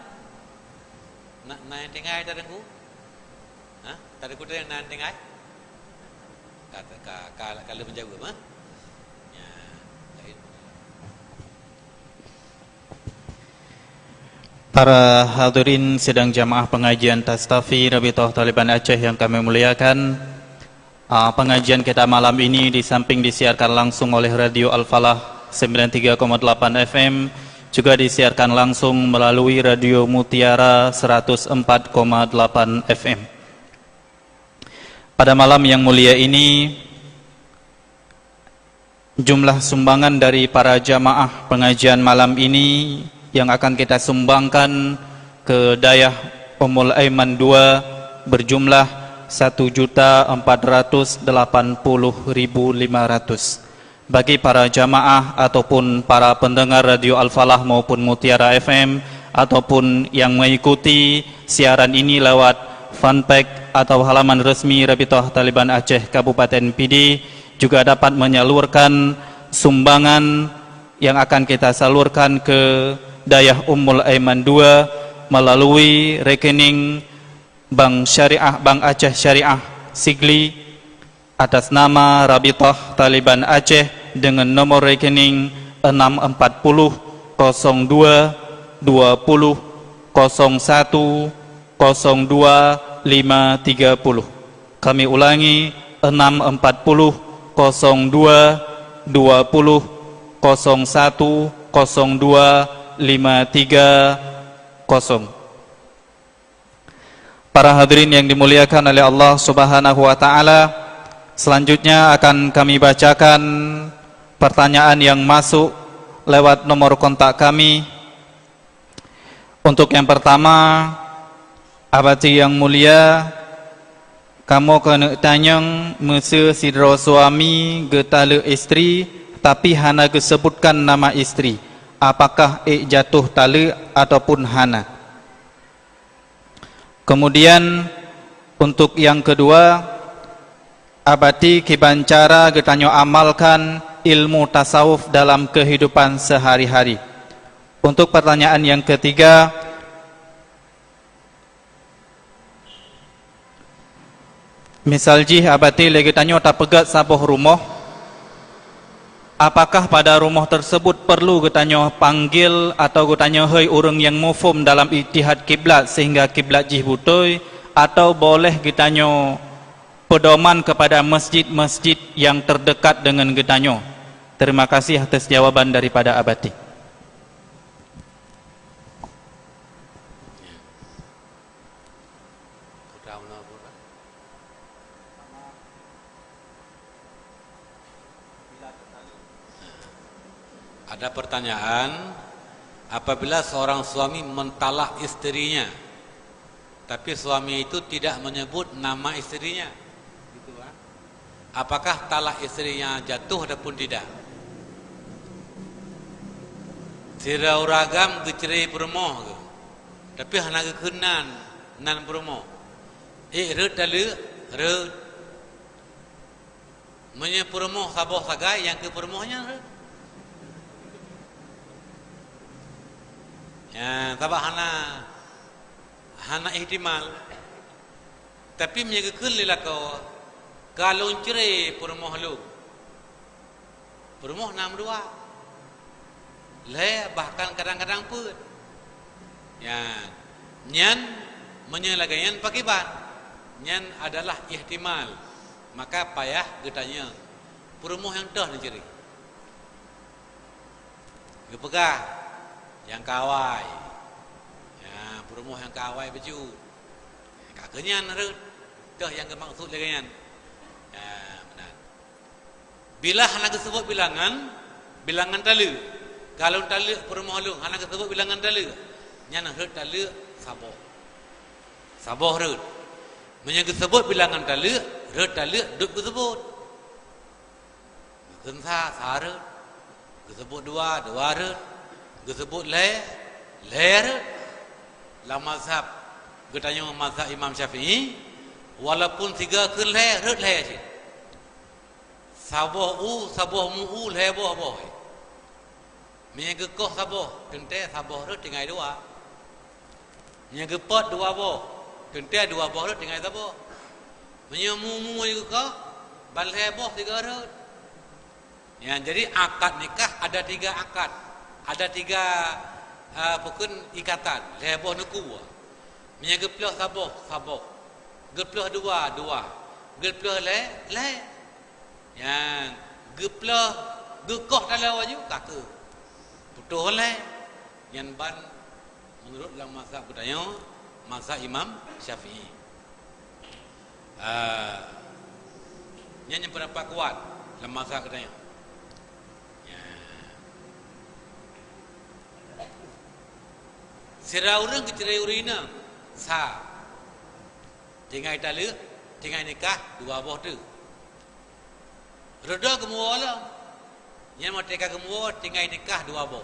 Na, na nyang tinggai Teungku? Ha? Teungku tadi na nyang tinggai? Ka, ka, ka, ka lheueh menjawab, ha? Ya, lain. Para hadirin sidang jamaah pengajian Tastafi Rabithah Taliban Aceh yang kami muliakan, ah, pengajian kita malam ini di samping disiarkan langsung oleh Radio Al-Falah sembilan tiga koma delapan F M, juga disiarkan langsung melalui Radio Mutiara seratus empat koma delapan F M. Pada malam yang mulia ini, jumlah sumbangan dari para jamaah pengajian malam ini yang akan kita sumbangkan ke Dayah Ummul Aiman dua berjumlah satu juta empat ratus delapan puluh ribu lima ratus. Bagi para jamaah ataupun para pendengar Radio Al-Falah maupun Mutiara F M, ataupun yang mengikuti siaran ini lewat fanpage atau halaman resmi Rabithah Taliban Aceh Kabupaten Pidie, juga dapat menyalurkan sumbangan yang akan kita salurkan ke Dayah Ummul Aiman dua melalui rekening Bank Syariah, Bank Aceh Syariah Sigli, atas nama Rabithah Taliban Aceh dengan nomor rekening enam empat puluh kosong dua dua puluh kosong satu kosong dua lima tiga puluh. Kami ulangi, enam empat puluh kosong dua dua puluh kosong satu kosong dua lima tiga kosong. Para hadirin yang dimuliakan oleh Allah Subhanahu wa Ta'ala, selanjutnya akan kami bacakan pertanyaan yang masuk lewat nomor kontak kami. Untuk yang pertama, Abati yang mulia, kamoe keuneuk tanyong, meuseu sidroe suami geutaleuek istri, tapi hana geusebutkan nama istri, apakah ék jatoh taleuek ataupun hana? Kemudian, untuk yang kedua, Abati kiban cara geutanyoe amalkan ilmu tasawuf dalam kehidupan sehari-hari. Untuk pertanyaan yang ketiga, misal jih Abati lé geutanyoe tapeugét saboh rumoh, apakah pada rumoh tersebut perlu geutanyoe panggil atau geutanyoe hôi ureuëng nyang muphom dalam ijtihad kiblat sehingga kiblat jih beutôi, atau boleh geutanyoe pedoman kepada masjid-masjid yang terdekat dengan geutanyoe? Terima kasih atas jawaban daripada Abati. Ada pertanyaan, apabila seorang suami mentalak istrinya, tapi suami itu tidak menyebut nama istrinya, gitu, kan? Apakah talak istrinya jatuh ataupun tidak? Sidroe ureuëng agam geucerai peurumoh geuh, tapi hana geukheun nan, nan peurumoh. Ék rhot taleuek, rhot. Meunyoe peurumoh saboh sagai, nyang keu peurumoh nyan rhot. Ya, sabab hana, hana ihtimal. Tapi meunyoe geukheun lé lakoe, ka lôn cre peurumoh lôn. Peurumoh na meudua. Lhée bahkan kadang-kadang peuet. Ya, nyan meunyoe lagée nyan pakiban. Nyan adalah ihtimal. Maka payah geutanyong, peurumoh nyang toh neucre. Geupeugah, nyang ka awai. Ya, peurumoh nyang ka awai bacut. Ka keu nyan rhot. Toh nyang geumaksud lagée nyan. Ya, meunan. Bila hana geuseubut bilangan, bilangan taleuek. Ka lôn taleuek peurumoh lôn, hana geuseubut bilangan taleuek. Nyan rhot taleuek saboh. Saboh rhot. Meunyoe geuseubut bilangan taleuek, rhot taleuek dub geuseubut. Geukheun sa, sa rhot. Geuseubut dua, dua rhot. Geuseubut lhée, lhée rhot. Lam mazhab geutanyoe, mazhab Imam Syafi'i, walaupun sigoe kheun lhée, rhot lhée cit. Saboh u, saboh mu u, lhée boh boh. Meunyoe geukoh saboh, teuntée saboh rhot tinggai dua. Meunyoe geupot dua boh, teuntée dua boh rhot tinggai saboh. Meunyoe mu-mu geukoh, ban lhée boh sigoe rhot. Ya, jadi akad nikah ada tiga akad. Ada tiga, eh, peukheun ikatan, lhée boh neukue. Meunyoe geuploh saboh, saboh. Geuploh dua, dua. Geuploh lhée, lhée. Nyan, geuploh, geukoh taloe aju, ka keu. Putôh lhée. Nyan ban meunurot lam mazhab geutanyoe, mazhab Imam Syafi'i. Ah, nyan nyang peundapat kuat lam mazhab geutanyoe. Ya. Sira ureuëng geuceurée ureuëng inong, sa. Tinggai taleuek, tinggai nikah, dua boh teuk. Reudoh geumuwoe lom. Nyan watée ka geumuwoe, tinggai nikah dua boh.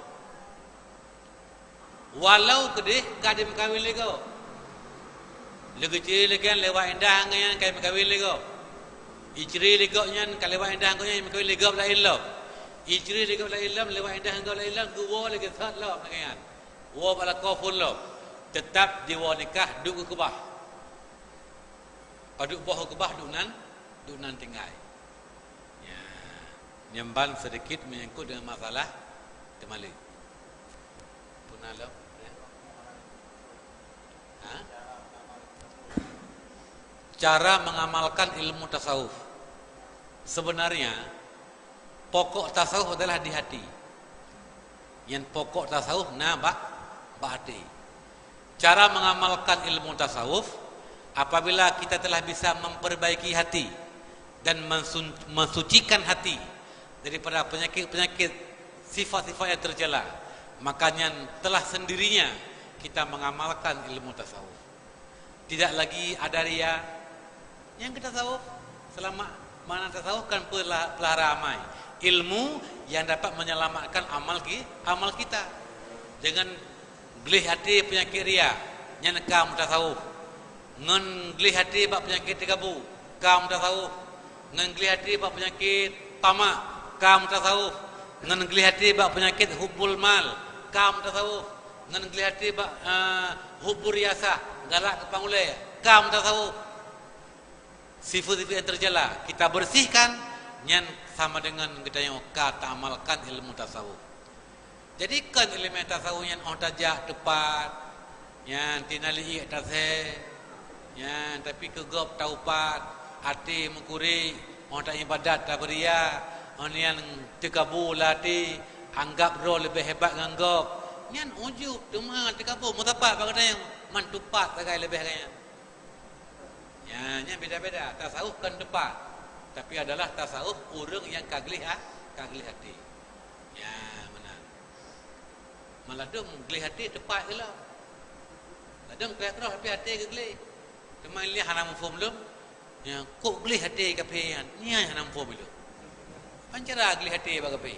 Walau keudeh ka dimeukawen lé gob. Lé geucre lé gobnyan lewat indah ngon nyan ka dimeukawen lé gob. Icre lé gobnyan ka lewat indah ngon nyan dimeukawen lé gob laén lom. Icre lé gob laén lom, lewat indah ngon gob laén lom, geuwoe lé geusot lom ngon nyan. Woe bak lakoe phon lom. Teutap diwoe nikah duek geukeubah. Padub boh geukeubah duek nan, duek nan tinggai. Ya, nyan ban sedikit menyangkut dengan masalah teumali. Puna lom, ya. Ha? Cara mengamalkan ilmu tasawuf. Sebenarnya, pokok tasawuf adalah di hati. Nyan pokok tasawuf na bak, bak até. Cara mengamalkan ilmu tasawuf, apabila kita telah bisa memperbaiki hati dan mensun-, mensucikan hati daripada penyakit-penyakit, sifat-sifat yang tercela, maka nyan telah sendirinya kita mengamalkan ilmu tasawuf. Tidak lagi ada ria. Nyang keu tasawuf, seulamat, makna tasawuf kan peula-, peulahara amai. Ilmu yang dapat menyelamatkan amal ki-, amal kita. Jangan gleh até peunyakét ria, nyan ka meutasawuf. Ngon gleh até bak peunyakét teukabu, ka meutasawuf. Ngon gleh até bak peunyakét tamak, ka meutasawuf. Ngon gleh até bak peunyakét hubbul mal, ka meutasawuf. Ngon gleh até bak, eh, hubbur riasah, galak keu pangulée, ka meutasawuf. Sifat-sifat yang tercela kita bersihkan, nyan sama dengan geutanyoe ka taamalkan ilmu tasawuf. Jadi, kon ileumèe tasawuf nyan óh tajak teupat, nyan tina liék tasé, nyan tapi keu gob taupat, até meukurek, óh taibadat tabeuria, óh nyan teukabu lam até, anggab droe leubeh hebat ngon gob. Nyan ujub, teuma teukabu, meusapat bak gata nyang man teupat sagai leubeh gata nyan. Ya, nyan beda-beda. Tasawuf kon teupat, tapi adalah tasawuf ureuëng nyang ka gleh ha-, ka gleh até. Ya, meunan. Maladum gleh até teupat geuh lom. Ladum kreh-kreh tapi até geugleh. Teuma ilèe hana muphom lom. Ya, kok gleh até kaphé nyan? Nyan hana muphom ilèe. Pan cara gleh até bak kaphé.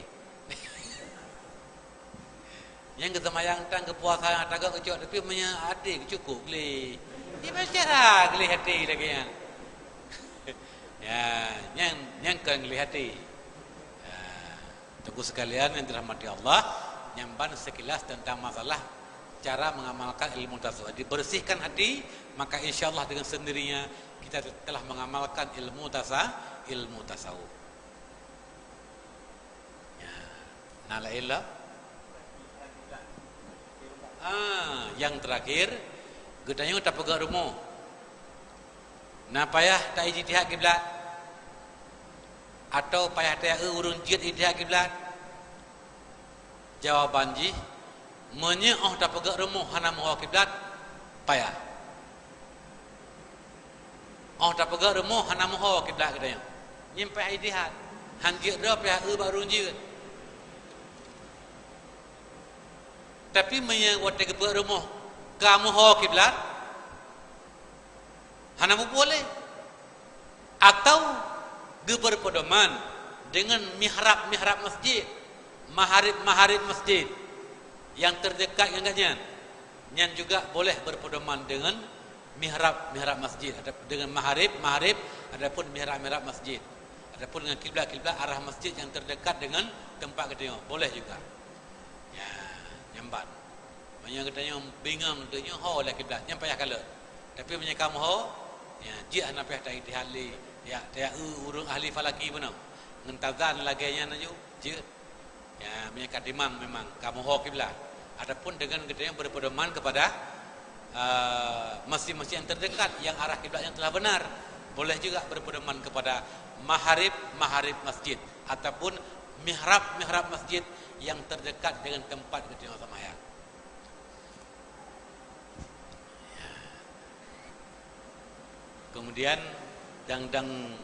Nyang geuseumayang tan, geupuasa nyang tagak geucok, tapi meunyoe até geucukôp gleh. Di cara gleh até lagèe nyan. Ya, nyang, nyang kon gleh até. Ya, teungku sekalian yang dirahmati Allah, nyan ban sekilas tentang masalah Cara mengamalkan ilmu tasawuf. Dibersihkan hati, maka insya Allah dengan sendirinya kita telah mengamalkan ilmu tasa-, ilmu tasawuf. Ya. Na laén lah? Ah, nyang terakhir, geutanyoe tapeugah rumoh. Na payah ta-ijtihad kiblat? Atawa payah taeu ureuëng jeuet ijtihad kiblat? Jawaban jih, meunyoe óh tapeugah rumoh hana meuho kiblat, payah. Óh tapeugah rumoh hana meuho kiblat geutanyoe. Nyan payah ijtihad. Han jeuet droe payah eu bak ureuëng jeuet. Tapi meunyoe watée geupeugah rumoh ka meuho kiblat, hana muboleh. Atau geuberpedoman dengan mihrab-mihrab masjid, maharib-maharib masjid yang terdekat ngon gobnyan. Nyan juga boleh berpedoman dengan mihrab-mihrab masjid, atau dengan maharib-maharib, ataupun mihrab-mihrab masjid, ataupun dengan kiblat-kiblat arah masjid yang terdekat dengan tempat geutanyoe. Boleh juga. Ya, nyan ban. Meunyoe geutanyoe bingung, geutanyoe ho lé kiblat, nyan payah kalon. Tapi meunyoe ka meuho, ya, jeuet hana payah ta-ijtihad lé. Ya, ta-, eu ureuëng ahli falaki bunoe. Ngon tazan lagée nyan aju, jeuet. Ya, meunyoe ka timang memang ka meuho kiblat. Ataupun dengan geutanyoe berpedoman kepada, eh, masjid-masjid yang terdekat yang arah kiblat yang telah benar. Boleh juga berpedoman kepada maharib-maharib masjid ataupun mihrab-mihrab masjid yang terdekat dengan tempat geutanyoe seumayang. Kemudian dang-dang,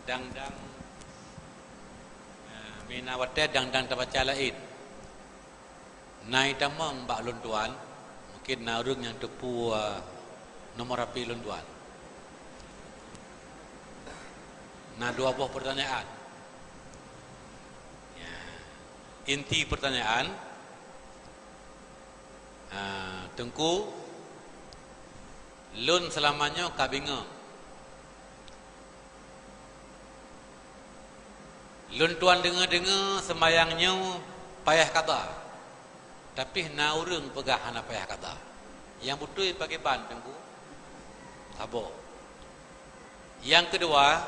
dang-dang, eh, mina watée dang-dang tabaca laén. Na itamong bak lôn tuan, mungkin na ureuëng nyang teupeu, eh, nomor H P lôn tuan. Na dua boh pertanyaan. Ya. Inti pertanyaan, ah, Teungku, lôn seulama nyoe ka bingung. Lôn tuan deungoe-deungoe seumayang nyoe payah kada, tapi na ureuëng peugah hana payah kada. Nyang beutôi pakriban, Teungku? Saboh. Nyang keudua,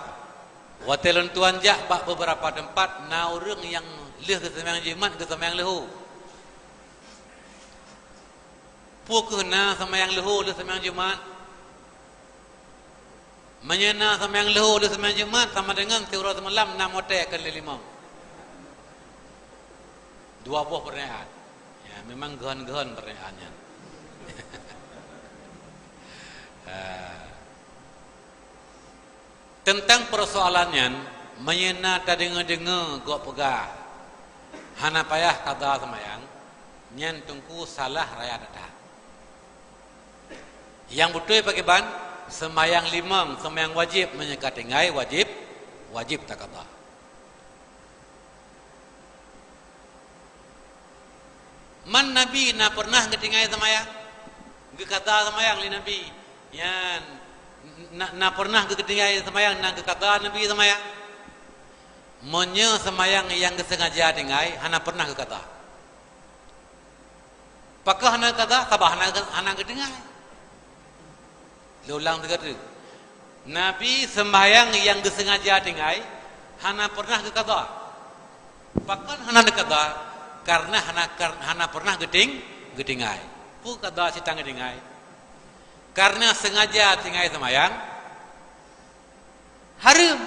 watée lôn tuan jak bak beberapa teumpat, na ureuëng nyang lheueh geuseumayang Jumat geuseumayang leuhô. Peu kheueh na seumayang leuhô lheueh seumayang Jumat? Meunyoe na seumayang leuhô lheueh seumayang Jumat, sama deungon siuroe seumalam na motée keu lhée limong. Dua boh pertanyaan. Ya, memang geuhon-geuhon pertanyaan nyan. Ah. Teuntang peusoalan nyan, meunyoe na tadeungoe-deungoe gob peugah hana payah kada seumayang, nyan Teungku salah raya that-that. Nyang beutôi pakriban, seumayang limong, seumayang wajéb meunyoe ka tinggai wajéb, wajéb takada. Man Nabi na peureunah geutinggai seumayang? Geukada seumayang lé Nabi. Nyan, na, na peureunah geutinggai seumayang, na geukada Nabi seumayang? Meunyoe seumayang nyang geuseungaja tinggai, hana peureunah geukada. Pakon hana geukada? Sabab hana, hana geutinggai. Lôn ulang sigoe teuk. Nabi seumayang nyang geuseungaja tinggai, hana peureunah geukada. Pakon hana geukada? Kareuna hana, kar-, hana peureunah geuting-, geutinggai. Peue kada sit tan geutinggai? Kareuna seungaja tinggai seumayang, hareuem.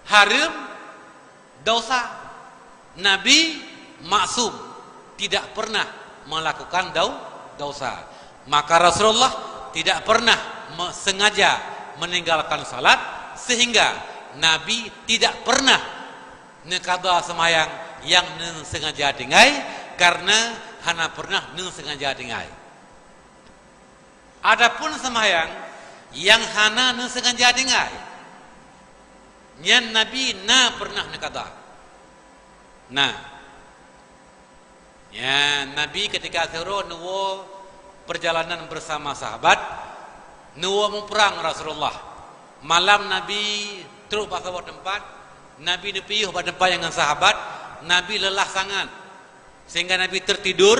Hareuem dosa. Nabi maksum, tidak pernah melakukan dau-, dosa. Maka Rasulullah tidak pernah me-, sengaja meninggalkan salat, sehingga Nabi tidak pernah neukada seumayang nyang neuseungaja tinggai, kareuna hana peureunah neuseungaja tinggai. Adapun seumayang nyang hana neuseungaja tinggai, nyan Nabi na peureunah neukada. Na. Nyan, Nabi keutika siuroe neuwoe peurjalanan beusama sahabat, neuwoe muprang Rasulullah. Malam Nabi trok bak saboh teumpat, Nabi neupiôh bak teumpat nyan ngon sahabat, Nabi leulah sangat. Sehingga Nabi tertidur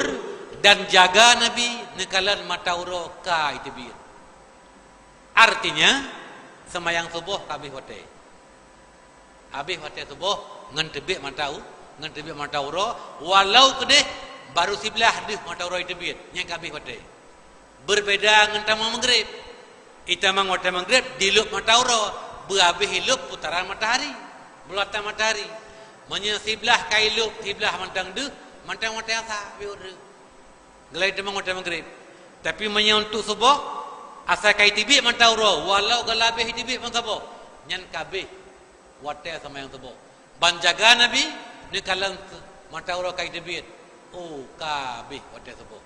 dan jaga Nabi neukalon mata uroe ka jiteubiet. Artinya, seumayang suboh ka habéh watée. Habéh watée suboh ngon teubiet mata u-, ngon teubiet mata uroe, walau keudeh barô siblaih deuh mata uroe jiteubiet, nyan ka habéh watée. Beubeda ngon tamong Maghrib. Itamong watée Maghrib dilôb mata uroe, beuhabéh ilôb putaran matahari, beulatan matahari. Meunyoe siblaih ka ilôb, siblaih mantong deuh, mantong watée Asa, habéh uroe. Geulai tamong watée Maghrib. Tapi meunyoe untuk suboh, asai ka jiteubiet mata uroe, walau geulabeh jiteubiet ban saboh, nyan ka habéh watée seumayang suboh. Ban jaga Nabi, neukalon mata uroe ka jiteubiet, oh, ka habéh watée suboh.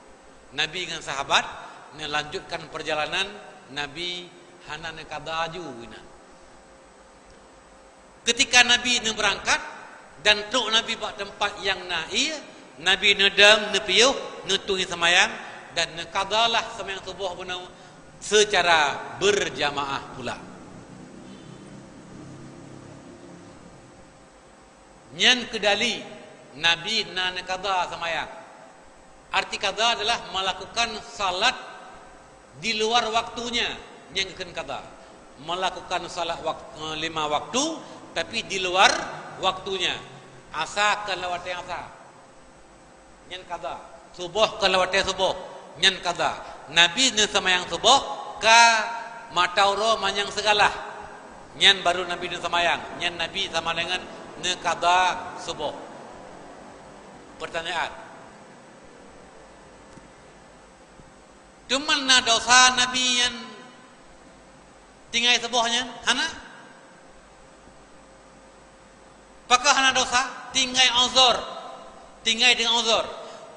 Nabi ngon sahabat neulanjutkan peurjalanan, Nabi hana neukada aju inan. Keutika Nabi neubeurangkat dan trok Nabi bak teumpat nyang na ié, Nabi neudong, neupiôh, neutui seumayang, dan neukadalah seumayang suboh bunoe seucara beurjamaah pula. Nyan keu dali Nabi na neukada seumayang. Arti kada adalah melakukan salat di luar waktunya, nyan geukheun kada. Melakukan salat wak-, eh, lima waktu, tapi di luar waktunya. Asa kon lam watée Asa, nyan kada. Suboh kon lam watée suboh, nyan kada. Nabi neuseumayang suboh ka mata uroe manyang sigalah, nyan barô Nabi neuseumayang. Nyan Nabi sama deungon neukada suboh. Peurtanyaan, teuma na desya Nabi nyang tinggai suboh nyan? Hana. Pakon hana desya? Tinggai uzur. Tinggai deungon uzur.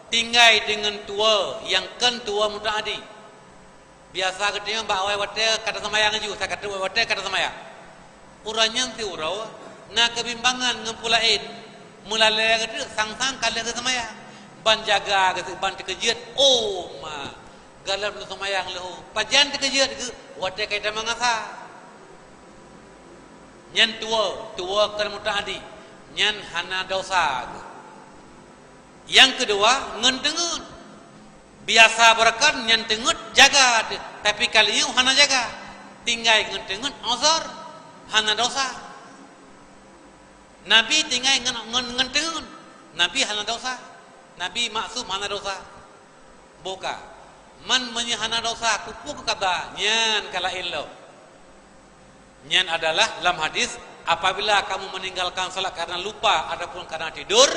Tinggai deungon tuwoe nyang kon tuwoe mutaadi. Biasa geutanyoe bak awai watée ka taseumayang laju, sakateuk watée ka taseumayang. Uroe nyan siuroe na keubimbangan ngon peue laén, meulalée geutanyoe sang-sang ka lheueh geuseumayang. Ban jaga geutanyoe, ban teukeujeuet, oh ma, galom lôn seumayang leuho. Pajan teukeujeuet geuh watée ka jitamong Asa. Nyan tuwoe, tuwoe kon mutaadi, nyan hana desya geuh. Nyang keudua, ngon teungeut. Biasa beureukat nyan teungeut jaga, tapi kali nyoe hana jaga. Tinggai ngon teungeut uzur, hana desya. Nabi tinggai ngon, ngon, ngon teungeut. Nabi hana desya. Nabi maksum, hana desya. Boh ka. Man meunyoe hana desya, keupeue geukada, nyan ka laén lom. Nyan adalah lam hadis, apabila kamu meninggalkan salat karena lupa ataupun karena tidur,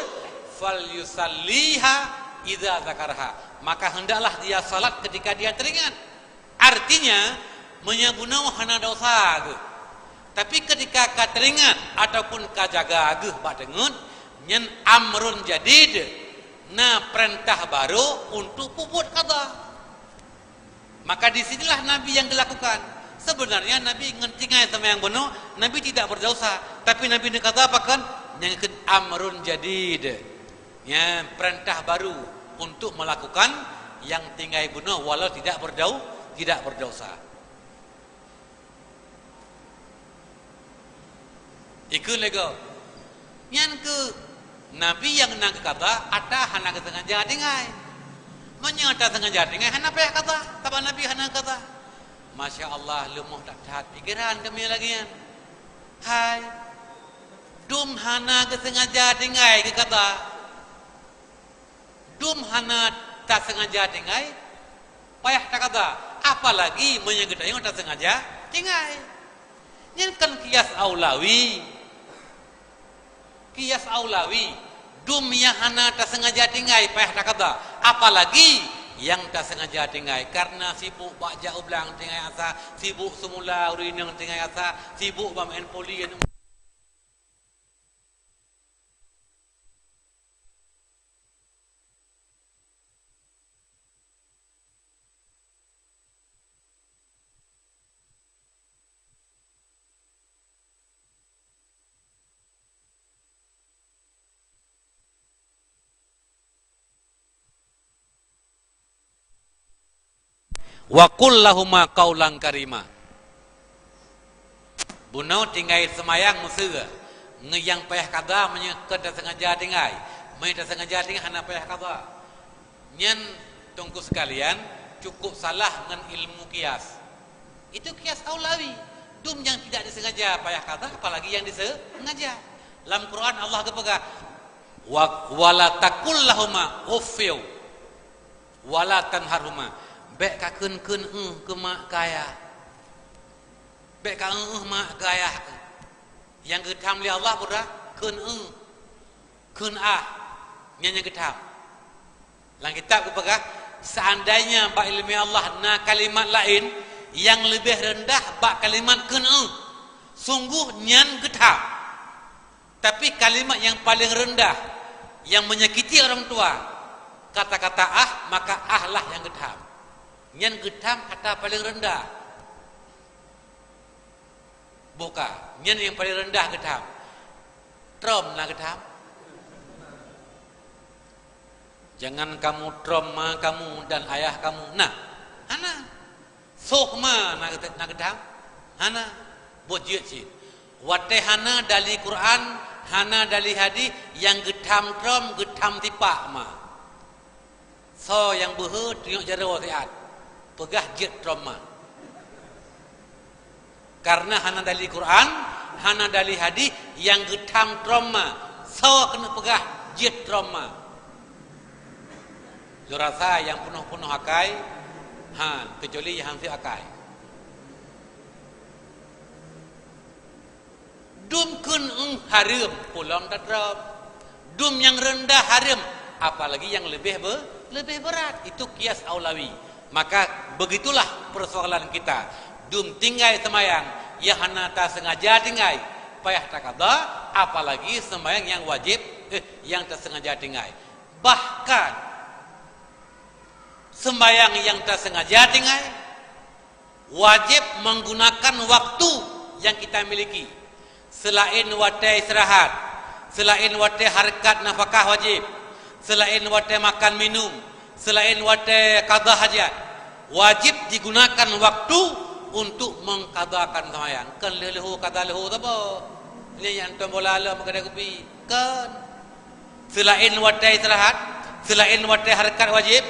"falyusalliha idza dzakaraha." Maka hendaklah dia salat ketika dia teringat. Artinya, meunyoe bunoe hana desya geuh. Tapi ketika ka teringat ataupun ka jaga geuh bak teungeut, nyan amrun jadid, na peurintah barô untuk peubuet kada. Maka di sinilah Nabi nyang geulakukan. Sebenarnya Nabi ngon tinggai seumayang bunoe, Nabi tidak berdosa. Tapi Nabi neukada pakon? Nyang kheun amrun jadid. Nyan peurintah baru untuk melakukan nyang tinggai bunoe walau tidak berdau-, tidak berdosa. Ikheun lé gob. Nyan keuh Nabi nyang na geukada ata hana geusengaja tinggai. Meunyoe ata sengaja tinggai hana payah kada, sabab Nabi hana geukada. Masya Allah, leumoh that-that pikeran kami lagée nyan. Hai, dum hana geusengaja tinggai geukada. Dum hana tasengaja tinggai, payah takada, apalagi meunyoe geutanyoe tasengaja tinggai. Nyan kan kias aulawi. Kias aulawi, dum nyang hana tasengaja tinggai payah takada, apalagi nyang tasengaja tinggai karena sibuk bak jak u blang tinggai asa, sibuk seumula ureueng inong tinggai asa, sibuk bak maén poli. Wa qul lahuma qaulan karima. Bunoe tinggai seumayang meuseu, ngon nyang payah kada meunyoe kon tasengaja tinggai. Meunyo tasengaja tinggai hana payah qadha. Nyan, teungku sekalian, cukup salah ngon ilmu qiyas. Itu qiyas aulawi. Dum nyang tidak disengaja payah qadha, apalagi nyang disengaja. Lam Quran Allah geupeugah, "Wa, wala taqul lahuma uffin, wala tanharhuma." Bék kakheun-kheun "eu" keu mak keu ayah. Bék ka "eu" mak keu ayah. Nyang geutham lé Allah peue? Kheun "eu". Kheun "ah", nyan nyang geutham. Lam kitab geupeugah, seandainya bak ileumèe Allah na kalimat laén nyang leubeh reundah bak kalimat kheun "eu", sungguh nyan geutham. Tapi kalimat nyang paleng reundah, nyang menyakiti orang tua, kata-kata "ah", maka "ah" lah nyang geutham. Nyan geutham kata paleng reundah. Buka, nyan nyang paleng reundah geutham. Trom na geutham. "Jangan kamu trom ma kamu dan ayah kamu." Nah, hana. "Soh ma" na geut-, na geutham. Hana. Buet jeuet cit. Watèe hana dali Quran, hana dali hadih, nyang geutham trom, geutham tipak ma. Soe nyang beuhe tunyok jaroe siat, peugah jeuet trom ma. Karena hana dali Quran, hana dali hadih, nyang geutham trom ma. Soe keuneuk peugah jeuet trom ma? Lôn rasa nyang peunoh-peunoh akai, ha, keucuali nyang han sép akai. Dum kheun "eu" hareuem, peue lom tatrom. Dum nyang reundah hareuem, apalagi nyang leubeh be-, leubeh beurat. Itu qiyas aulawi. Maka begitulah persoalan kita. Dum tinggai seumayang nyang hana tasengaja tinggai, payah taqadha, apalagi seumayang nyang wajéb, eh, nyang tasengaja tinggai. Bahkan, seumayang nyang tasengaja tinggai, wajéb menggunakan waktu nyang kita miliki. Seulaén watèe istirahat, seulaén watèe hareukat nafakah wajéb, seulaén watèe makan minum, seulaén watèe qadha hajat, wajéb digunakan waktu untuk mengqadhakan seumayang. Kon lheuh-lheuh qadha lheuh saboh. Nyan nyang nonton bola lom keudè kupi. Kon. Seulaén watèe istirahat, seulaén watèe hareukat wajéb,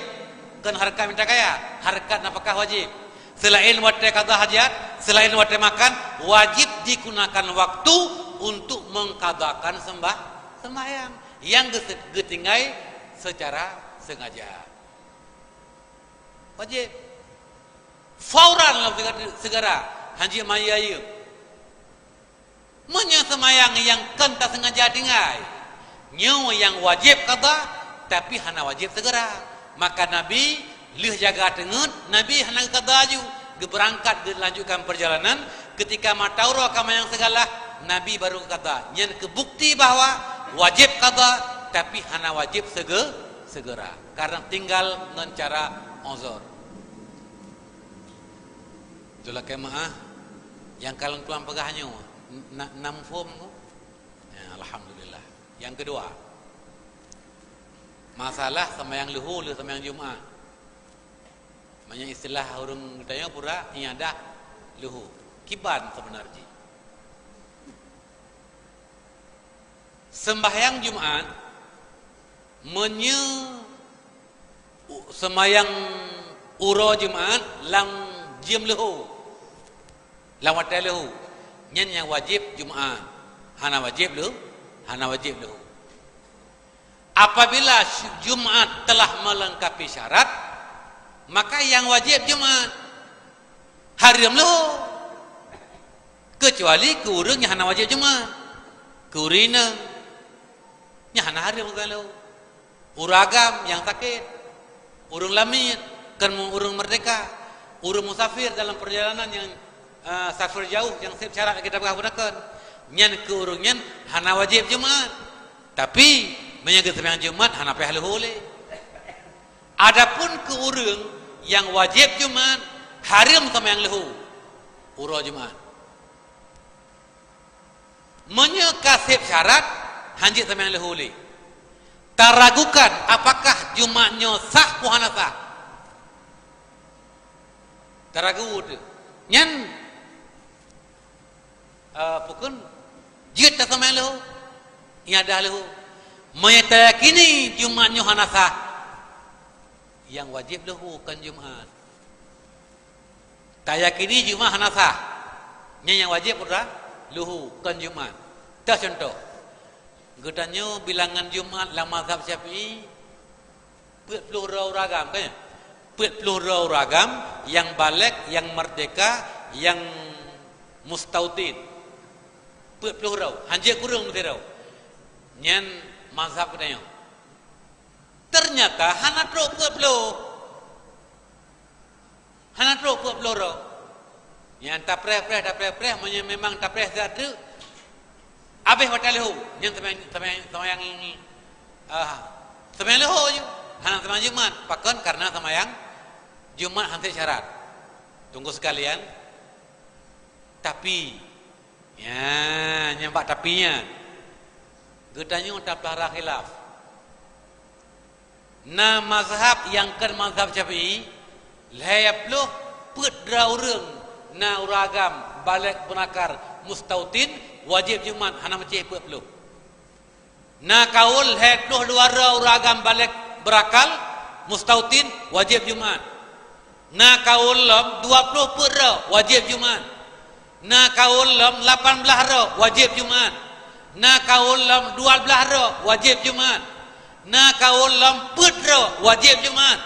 kon hareukat mita kaya, hareukat nafakah wajéb. Seulaén watèe qadha hajat, seulaén watèe makan, wajéb digunakan waktu untuk mengqadhakan seumbah-, seumayang nyang geuse-, geutinggai secara sengaja. Wajéb. Fauran lom, segera, segera, hanjeuet mayeu-mayeu. Meunyoe seumayang nyang kon tasengaja tinggai, nyoe nyang wajéb qadha, tapi hana wajéb seugera, maka Nabi lheueh jaga teungeut, Nabi hana geuqadha laju, geubeurangkat geulanjutkan peurjalanan. Keutika mata uroe ka manyang sigalah, Nabi barô geuqadha. Nyan keu bukti bahwa wajéb qadha, tapi hana wajéb seuge-, seugera, karena tinggal ngon cara uzur. Tulakée meuáh, nyang ka lôn tuan peugah nyoe, na, na muphom ko? Ya, alhamdulillah. Nyang keudua, masalah seumayang leuhô lé seumayang Jumat. Meunyoe istilah ureuëng geutanyoe pura iadah leuhô. Kiban seubeuna jih. Seumbahyang Jumat, meunyoe u-, seumayang uroe Jumat lam jeuem leuhô, lam watée leuhô, nyan nyang wajéb Jumat, hana wajéb leuh-, hana wajéb leuhô. Apabila sy-, Jumat telah melengkapi syarat, maka nyang wajéb Jumat, hareuem leuhô. Keucuali keu ureuëng nyang hana wajéb Jumat. Keu ureuëng inong, nyang hana hareuem leuhô. Ureuëng agam nyang sakét, ureuëng lamiet, kon ureuëng meurdéhka, ureuëng musafir dalam peurjalanan nyang, eh, safar jauh nyang sép syarat kita peugah bunoe kon. Nyan keu ureuëng nyan hana wajéb Jumat. Tapi, meunyoe geuseumayang Jumat, hana payah leuhô lé. Adapun keu ureuëng nyang wajéb Jumat, hareuem seumayang leuhô uroe Jumat. Meunyoe ka sép syarat, hanjeuet seumayang leuhô lé. Taragukan apakah Jumat nyoe sah peu hana sah. Taragu teuh. Nyan, eh, pukon jeuet taseumayang leuhô, iadah leuhô. Meunyo tayakini Jumat nyoe hana sah, nyang wajéb leuhô kon Jumat. Tayakini Jumat hana sah, nyan nyang wajéb leuhô kon Jumat. Teuh cuntoh, geutanyoe bilangan Jumat lam mazhab Syafi'i peuet ploh droe ureuëng agam, kan? Peuet ploh droe ureuëng agam nyang balek, nyang merdeka, nyang mustautin. Peuet ploh droe, hanjeuet kureueng meusidroe. Nyan mazhab geutanyoe. Ternyata hana trok peuet ploh. Hana trok peuet ploh droe. Nyan tapreh-preh, tapreh-preh, meunyo memang tapreh that treuk, abéh watée leuhô. Nyan seumayang, seumayang, seumayang, ah, seumayang leuhô ju. Hana seumayang Jumat. Pakon? Karena seumayang Jumat hana syarat. Teungku sekalian, tapi, ya, nyang bak tapi nyan, geutanyoe tapeulara khilaf. Na mazhab nyang kon mazhab Syafi'i, lhée ploh peuet droe ureuëng na ureuëng agam balek beunakal mustautin, wajéb Jumat, hana meucéh peuet ploh. Na kaul lhée ploh dua droe ureuëng agam balek berakal mustautin, wajéb Jumat. Na kaul lom dua ploh peuet droe, wajéb Jumat. Na kaul lom lapan blaih droe, wajéb Jumat. Na kaul lom dua blaih droe, wajéb Jumat. Na kaul lom peuet droe, wajéb Jumat.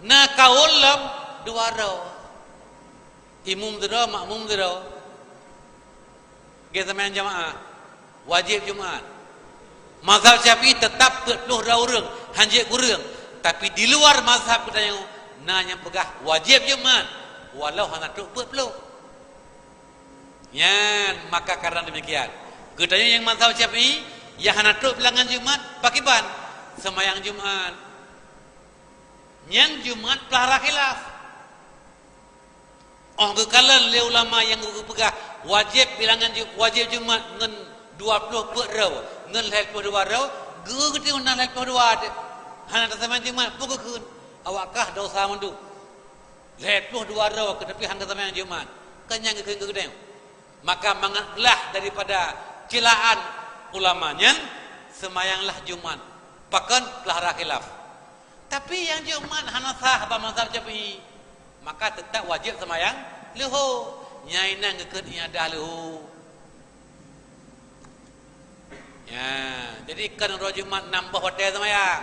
Na kaul lom dua droe. Imum sidroe, makmum sidroe. Geuseumbahyang jamaah, wajéb Jumat. Mazhab Syafi'i teutap peuet ploh droe ureuëng, hanjeuet kureueng. Tapi di luar mazhab geutanyoe, na nyang peugah wajéb Jumat, walau hana trok peuet ploh. Nyan, maka karena demikian, geutanyoe nyang mazhab Syafi'i, nyang hana trok bilangan Jumat, pakriban? Seumayang Jumat. Nyan Jumat peulara khilaf. Óh geukalon lé ulama nyang geupeugah wajéb bilangan Ju-, wajéb Jumat ngon dua ploh peuet droe, ngon lhée ploh dua droe, geu-, geutanyoe na lhée ploh dua teuh. Hana taseumayang Jumat, peue geukheun? Awak kah desya mandum. Lhée ploh dua droe, teutapi hana taseumayang Jumat. Kan nyan geukheun keu geutanyoe. Maka mangat glah daripada ceulaan ulama nyan, seumayanglah Jumat. Pakon? Peulara khilaf. Tapi nyang Jumat hana sah bak mazhab Syafi'i, maka teutap wajéb seumayang leuhô. Nyan inan geukheun iadah leuhô. Ya, jadi kon uroe Jumat nam boh watée seumayang.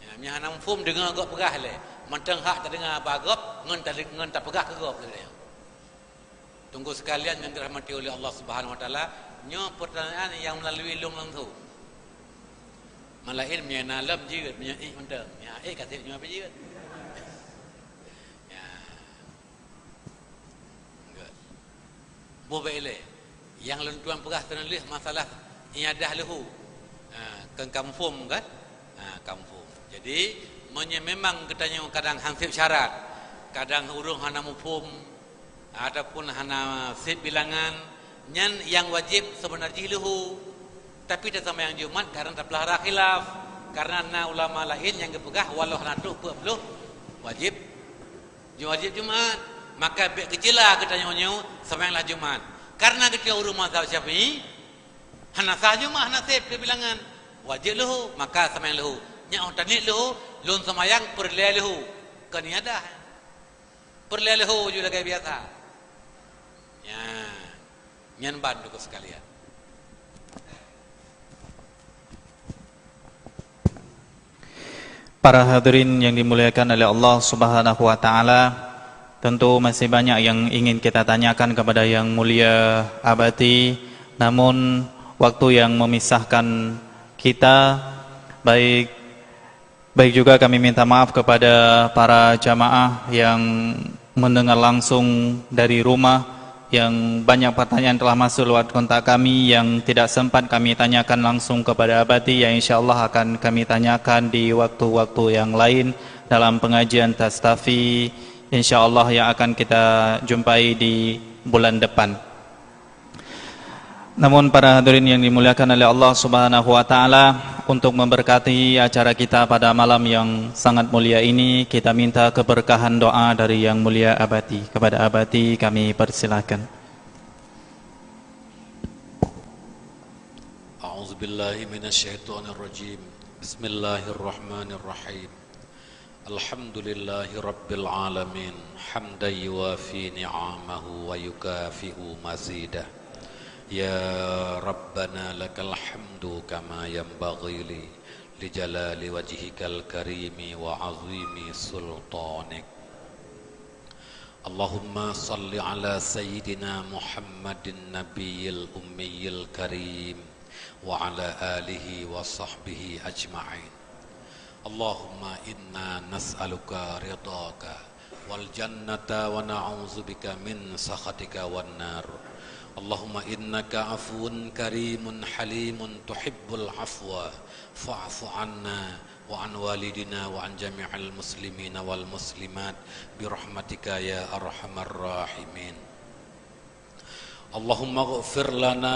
Ya, meunyo hana muphom, deungoe gob peugah lé. Mantong hak tadeungoe bak gob ngon tade-, ngon tapeugah keu gob lé. Teungku sekalian nyang dirahmati oleh Allah Subhanahu Wa Taala, nyoe pertanyaan nyang meulalu lôn langsung. Malaén meunyo na lom jeuet, meunyo ék mantong. Ya, ék ka sép nyoe pih jeuet. Ya. Good. Boh bék ilée. Nyang lôn tuan peugah teuneulheueh masalah iadah leuhô. Ha, kon ka muphom kan? Ha, ka muphom. Jadi, meunyo memang geutanyoe kadang han sép syarat, kadang ureuëng hana muphom, ataupun hana sép bilangan, nyan nyang wajéb seubeuna jih leuhô. Tapi taseumayang Jumat karena tapeulara khilaf, karena na ulama laén nyang geupeugah walau hana trok peuet ploh wajéb, wajéb Jumat. Maka bék geucela geutanyoe nyoe seumayanglah Jumat. Karena geutanyoe ureuëng mazhab Syafi'i, hana sah Jumat, hana sép keu bilangan, wajéb leuhô, maka seumayang leuhô. Nyan óh taniet leuhô, lôn seumayang peureulée leuhô, kon iadah. Peureulée leuhô ju lagée biasa. Nyan, nyan ban teungku sekalian. Para hadirin yang dimuliakan oleh Allah Subhanahu wa Taala, tentu masih banyak yang ingin kita tanyakan kepada Yang Mulia Abati, namun waktu yang memisahkan kita, baik Baik juga kami minta maaf kepada para jamaah yang mendengar langsung dari rumah, yang banyak pertanyaan telah masuk lewat kontak kami yang tidak sempat kami tanyakan langsung kepada Abati, yang insya Allah akan kami tanyakan di waktu-waktu yang lain dalam pengajian Tastafi, insya Allah yang akan kita jumpai di bulan depan. Namun para hadirin yang dimuliakan oleh Allah Subhanahu wa Taala, untuk memberkati acara kita pada malam yang sangat mulia ini, kita minta keberkahan doa dari Yang Mulia Abati. Kepada Abati kami persilakan. أعوذ بالله من الشيطان الرجيم. بسم الله الرحمن الرحيم. الحمد لله رب العالمين، حمدا يوافي نعمه ويكافئ مزيده. يا ربنا لك الحمد كما ينبغي ل-، لجلال وجهك الكريم وعظيم سلطانك. اللهم صل على سيدنا محمد النبي الأمي الكريم وعلى آله وصحبه أجمعين. اللهم إنا نسألك رضاك والجنة ونعوذ بك من سخطك والنار. اللهم إنك عفو كريم حليم تحب العفو فاعف عنا وعن والدنا وعن جميع المسلمين والمسلمات برحمتك يا أرحم الراحمين. اللهم اغفر لنا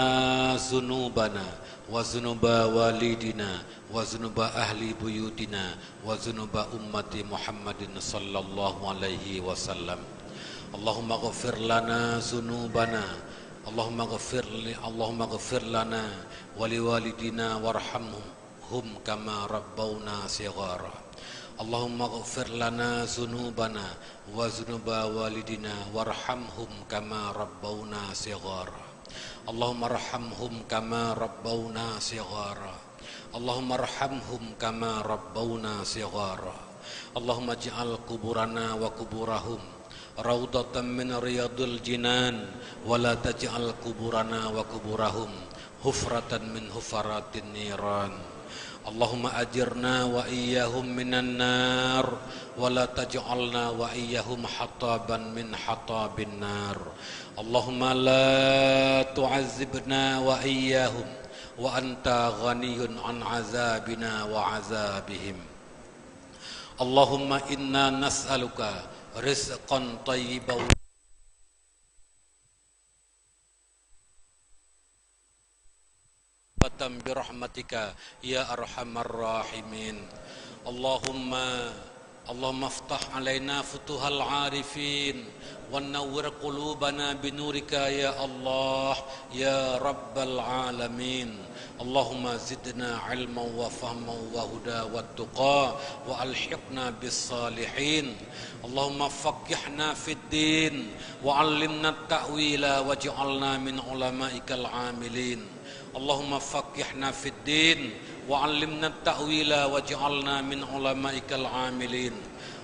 ذنوبنا وذنوب والدينا وذنوب أهل بيوتنا وذنوب أمة محمد صلى الله عليه وسلم. اللهم اغفر لنا ذنوبنا. اللهم اغفر ل-، اللهم اغفر لنا ولوالدينا وارحمهم هم كما ربونا صغارا. اللهم اغفر لنا ذنوبنا وذنوب والدينا وارحمهم كما ربونا صغارا. اللهم ارحمهم كما ربونا صغارا. اللهم ارحمهم كما ربونا صغارا. اللهم اجعل قبورنا وقبورهم روضة من رياض الجنان، ولا تجعل قبورنا وقبورهم حفرة من حفرات النيران. اللهم أجرنا وإياهم من النار، ولا تجعلنا وإياهم حطبا من حطب النار. اللهم لا تعذبنا وإياهم، وأنت غني عن عذابنا وعذابهم. اللهم إنا نسألك رزقا طيبا برحمتك يا أرحم الراحمين. اللهم، اللهم افتح علينا فتوح العارفين ونور قلوبنا بنورك يا الله يا رب العالمين. اللهم زدنا علما وفهما وهدى واتقى وألحقنا بالصالحين. اللهم فقهنا في الدين وعلمنا التأويل واجعلنا من علمائك العاملين. اللهم فقهنا في الدين وعلمنا التأويل واجعلنا من علمائك العاملين.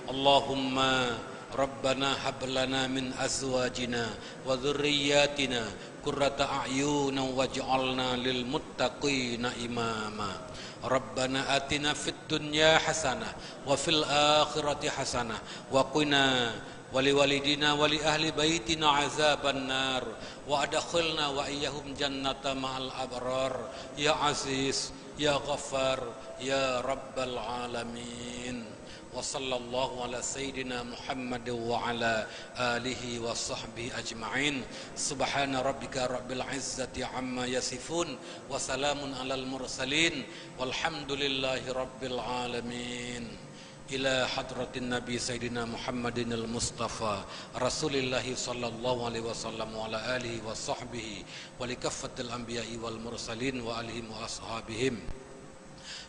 اللهم ربنا هب لنا من أزواجنا وذرياتنا قرة أعين واجعلنا للمتقين إماما. ربنا آتنا في الدنيا حسنة وفي الآخرة حسنة وقنا ولوالدينا ولأهل بيتنا عذاب النار وأدخلنا وإياهم جنة مع الأبرار يا عزيز يا غفار يا رب العالمين. وصلى الله على سيدنا محمد وعلى آله وصحبه أجمعين. سبحان ربك رب العزة عما يصفون وسلام على المرسلين والحمد لله رب العالمين. إلى حضرة النبي سيدنا محمد المصطفى رسول الله صلى الله عليه وسلم وعلى آله وصحبه ولكافة الأنبياء والمرسلين وآلهم وأصحابهم.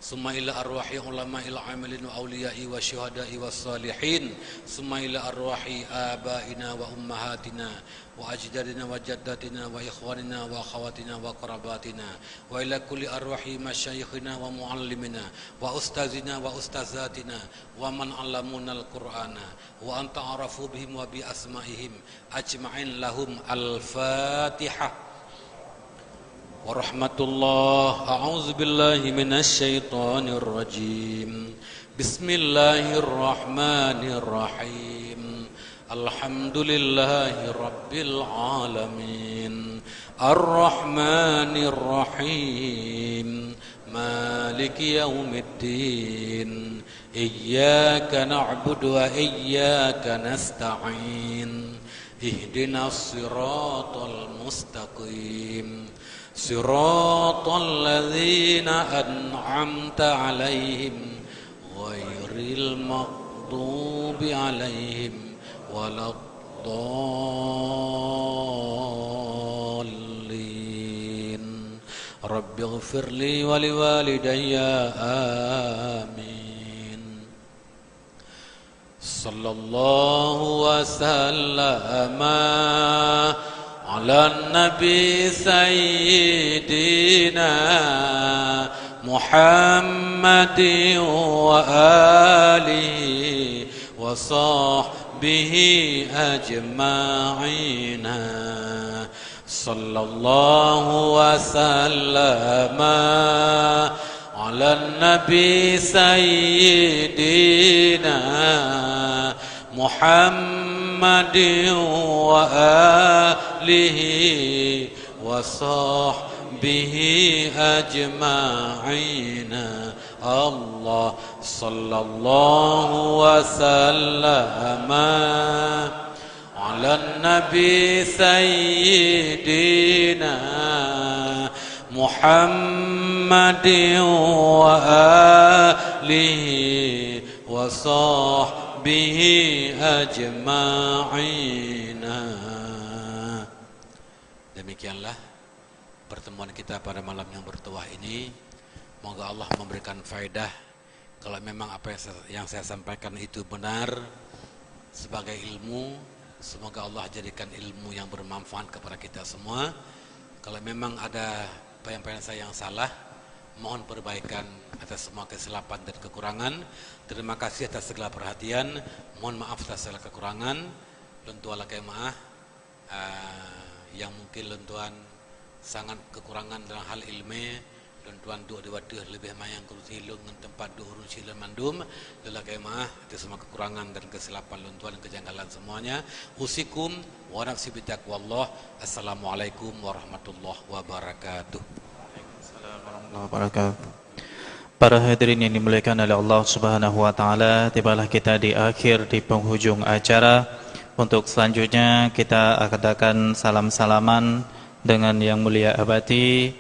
ثم إلى أرواح علماء العاملين وأولياء والشهداء والصالحين. ثم إلى أرواح آبائنا وأمهاتنا وأجدادنا وجداتنا وإخواننا وأخواتنا وقراباتنا وإلى كل أرواح مشايخنا ومعلمنا وأستاذنا وأستاذاتنا ومن علمونا القرآن وأنت أعرف بهم وبأسمائهم أجمعين. لهم الفاتحة. ورحمة الله. أعوذ بالله من الشيطان الرجيم. بسم الله الرحمن الرحيم. الحمد لله رب العالمين. الرحمن الرحيم. مالك يوم الدين. إياك نعبد وإياك نستعين. اهدنا الصراط المستقيم. صراط الذين أنعمت عليهم غير المغضوب عليهم ولا الضالين. رب اغفر لي ولوالدي. آمين. صلى الله وسلم على النبي سيدنا محمد وآله وصحبه أجمعين. صلى الله وسلم على النبي سيدنا محمد وآله وصحبه أجمعين. الله، صلى الله وسلم على النبي سيدنا محمد وآله وصحبه أجمعين. Demikianlah pertemuan kita pada malam yang bertuah ini. Moga Allah memberikan faedah. Kalau memang apa yang saya, yang saya sampaikan itu benar sebagai ilmu, semoga Allah jadikan ilmu yang bermanfaat kepada kita semua. Kalau memang ada penyampaian saya yang salah, mohon perbaikan atas semua kesilapan dan kekurangan. Terima kasih atas segala perhatian. Mohon maaf atas segala kekurangan. Lôn tuan lakée meuáh, ah, nyang mungkin lôn tuan sangat kekurangan dalam hal ilmu. Lôn tuan duek di ateueh leubeh manyang kurusi lôn ngon teumpat duek ureuëng syiek lôn mandum. Lôn lakée meuáh atas semua kekurangan dan kesilapan lôn tuan, kejanggalan semuanya. Usikum wa nafsi bitaqwallah. Assalamualaikum warahmatullahi wabarakatuh. Waalaikumsalam warahmatullahi wabarakatuh. Para hadirin yang dimuliakan oleh Allah Subhanahu wa Taala, tibalah kita di akhir, di penghujung acara. Untuk selanjutnya, kita adakan salam-salaman dengan Yang Mulia Abati.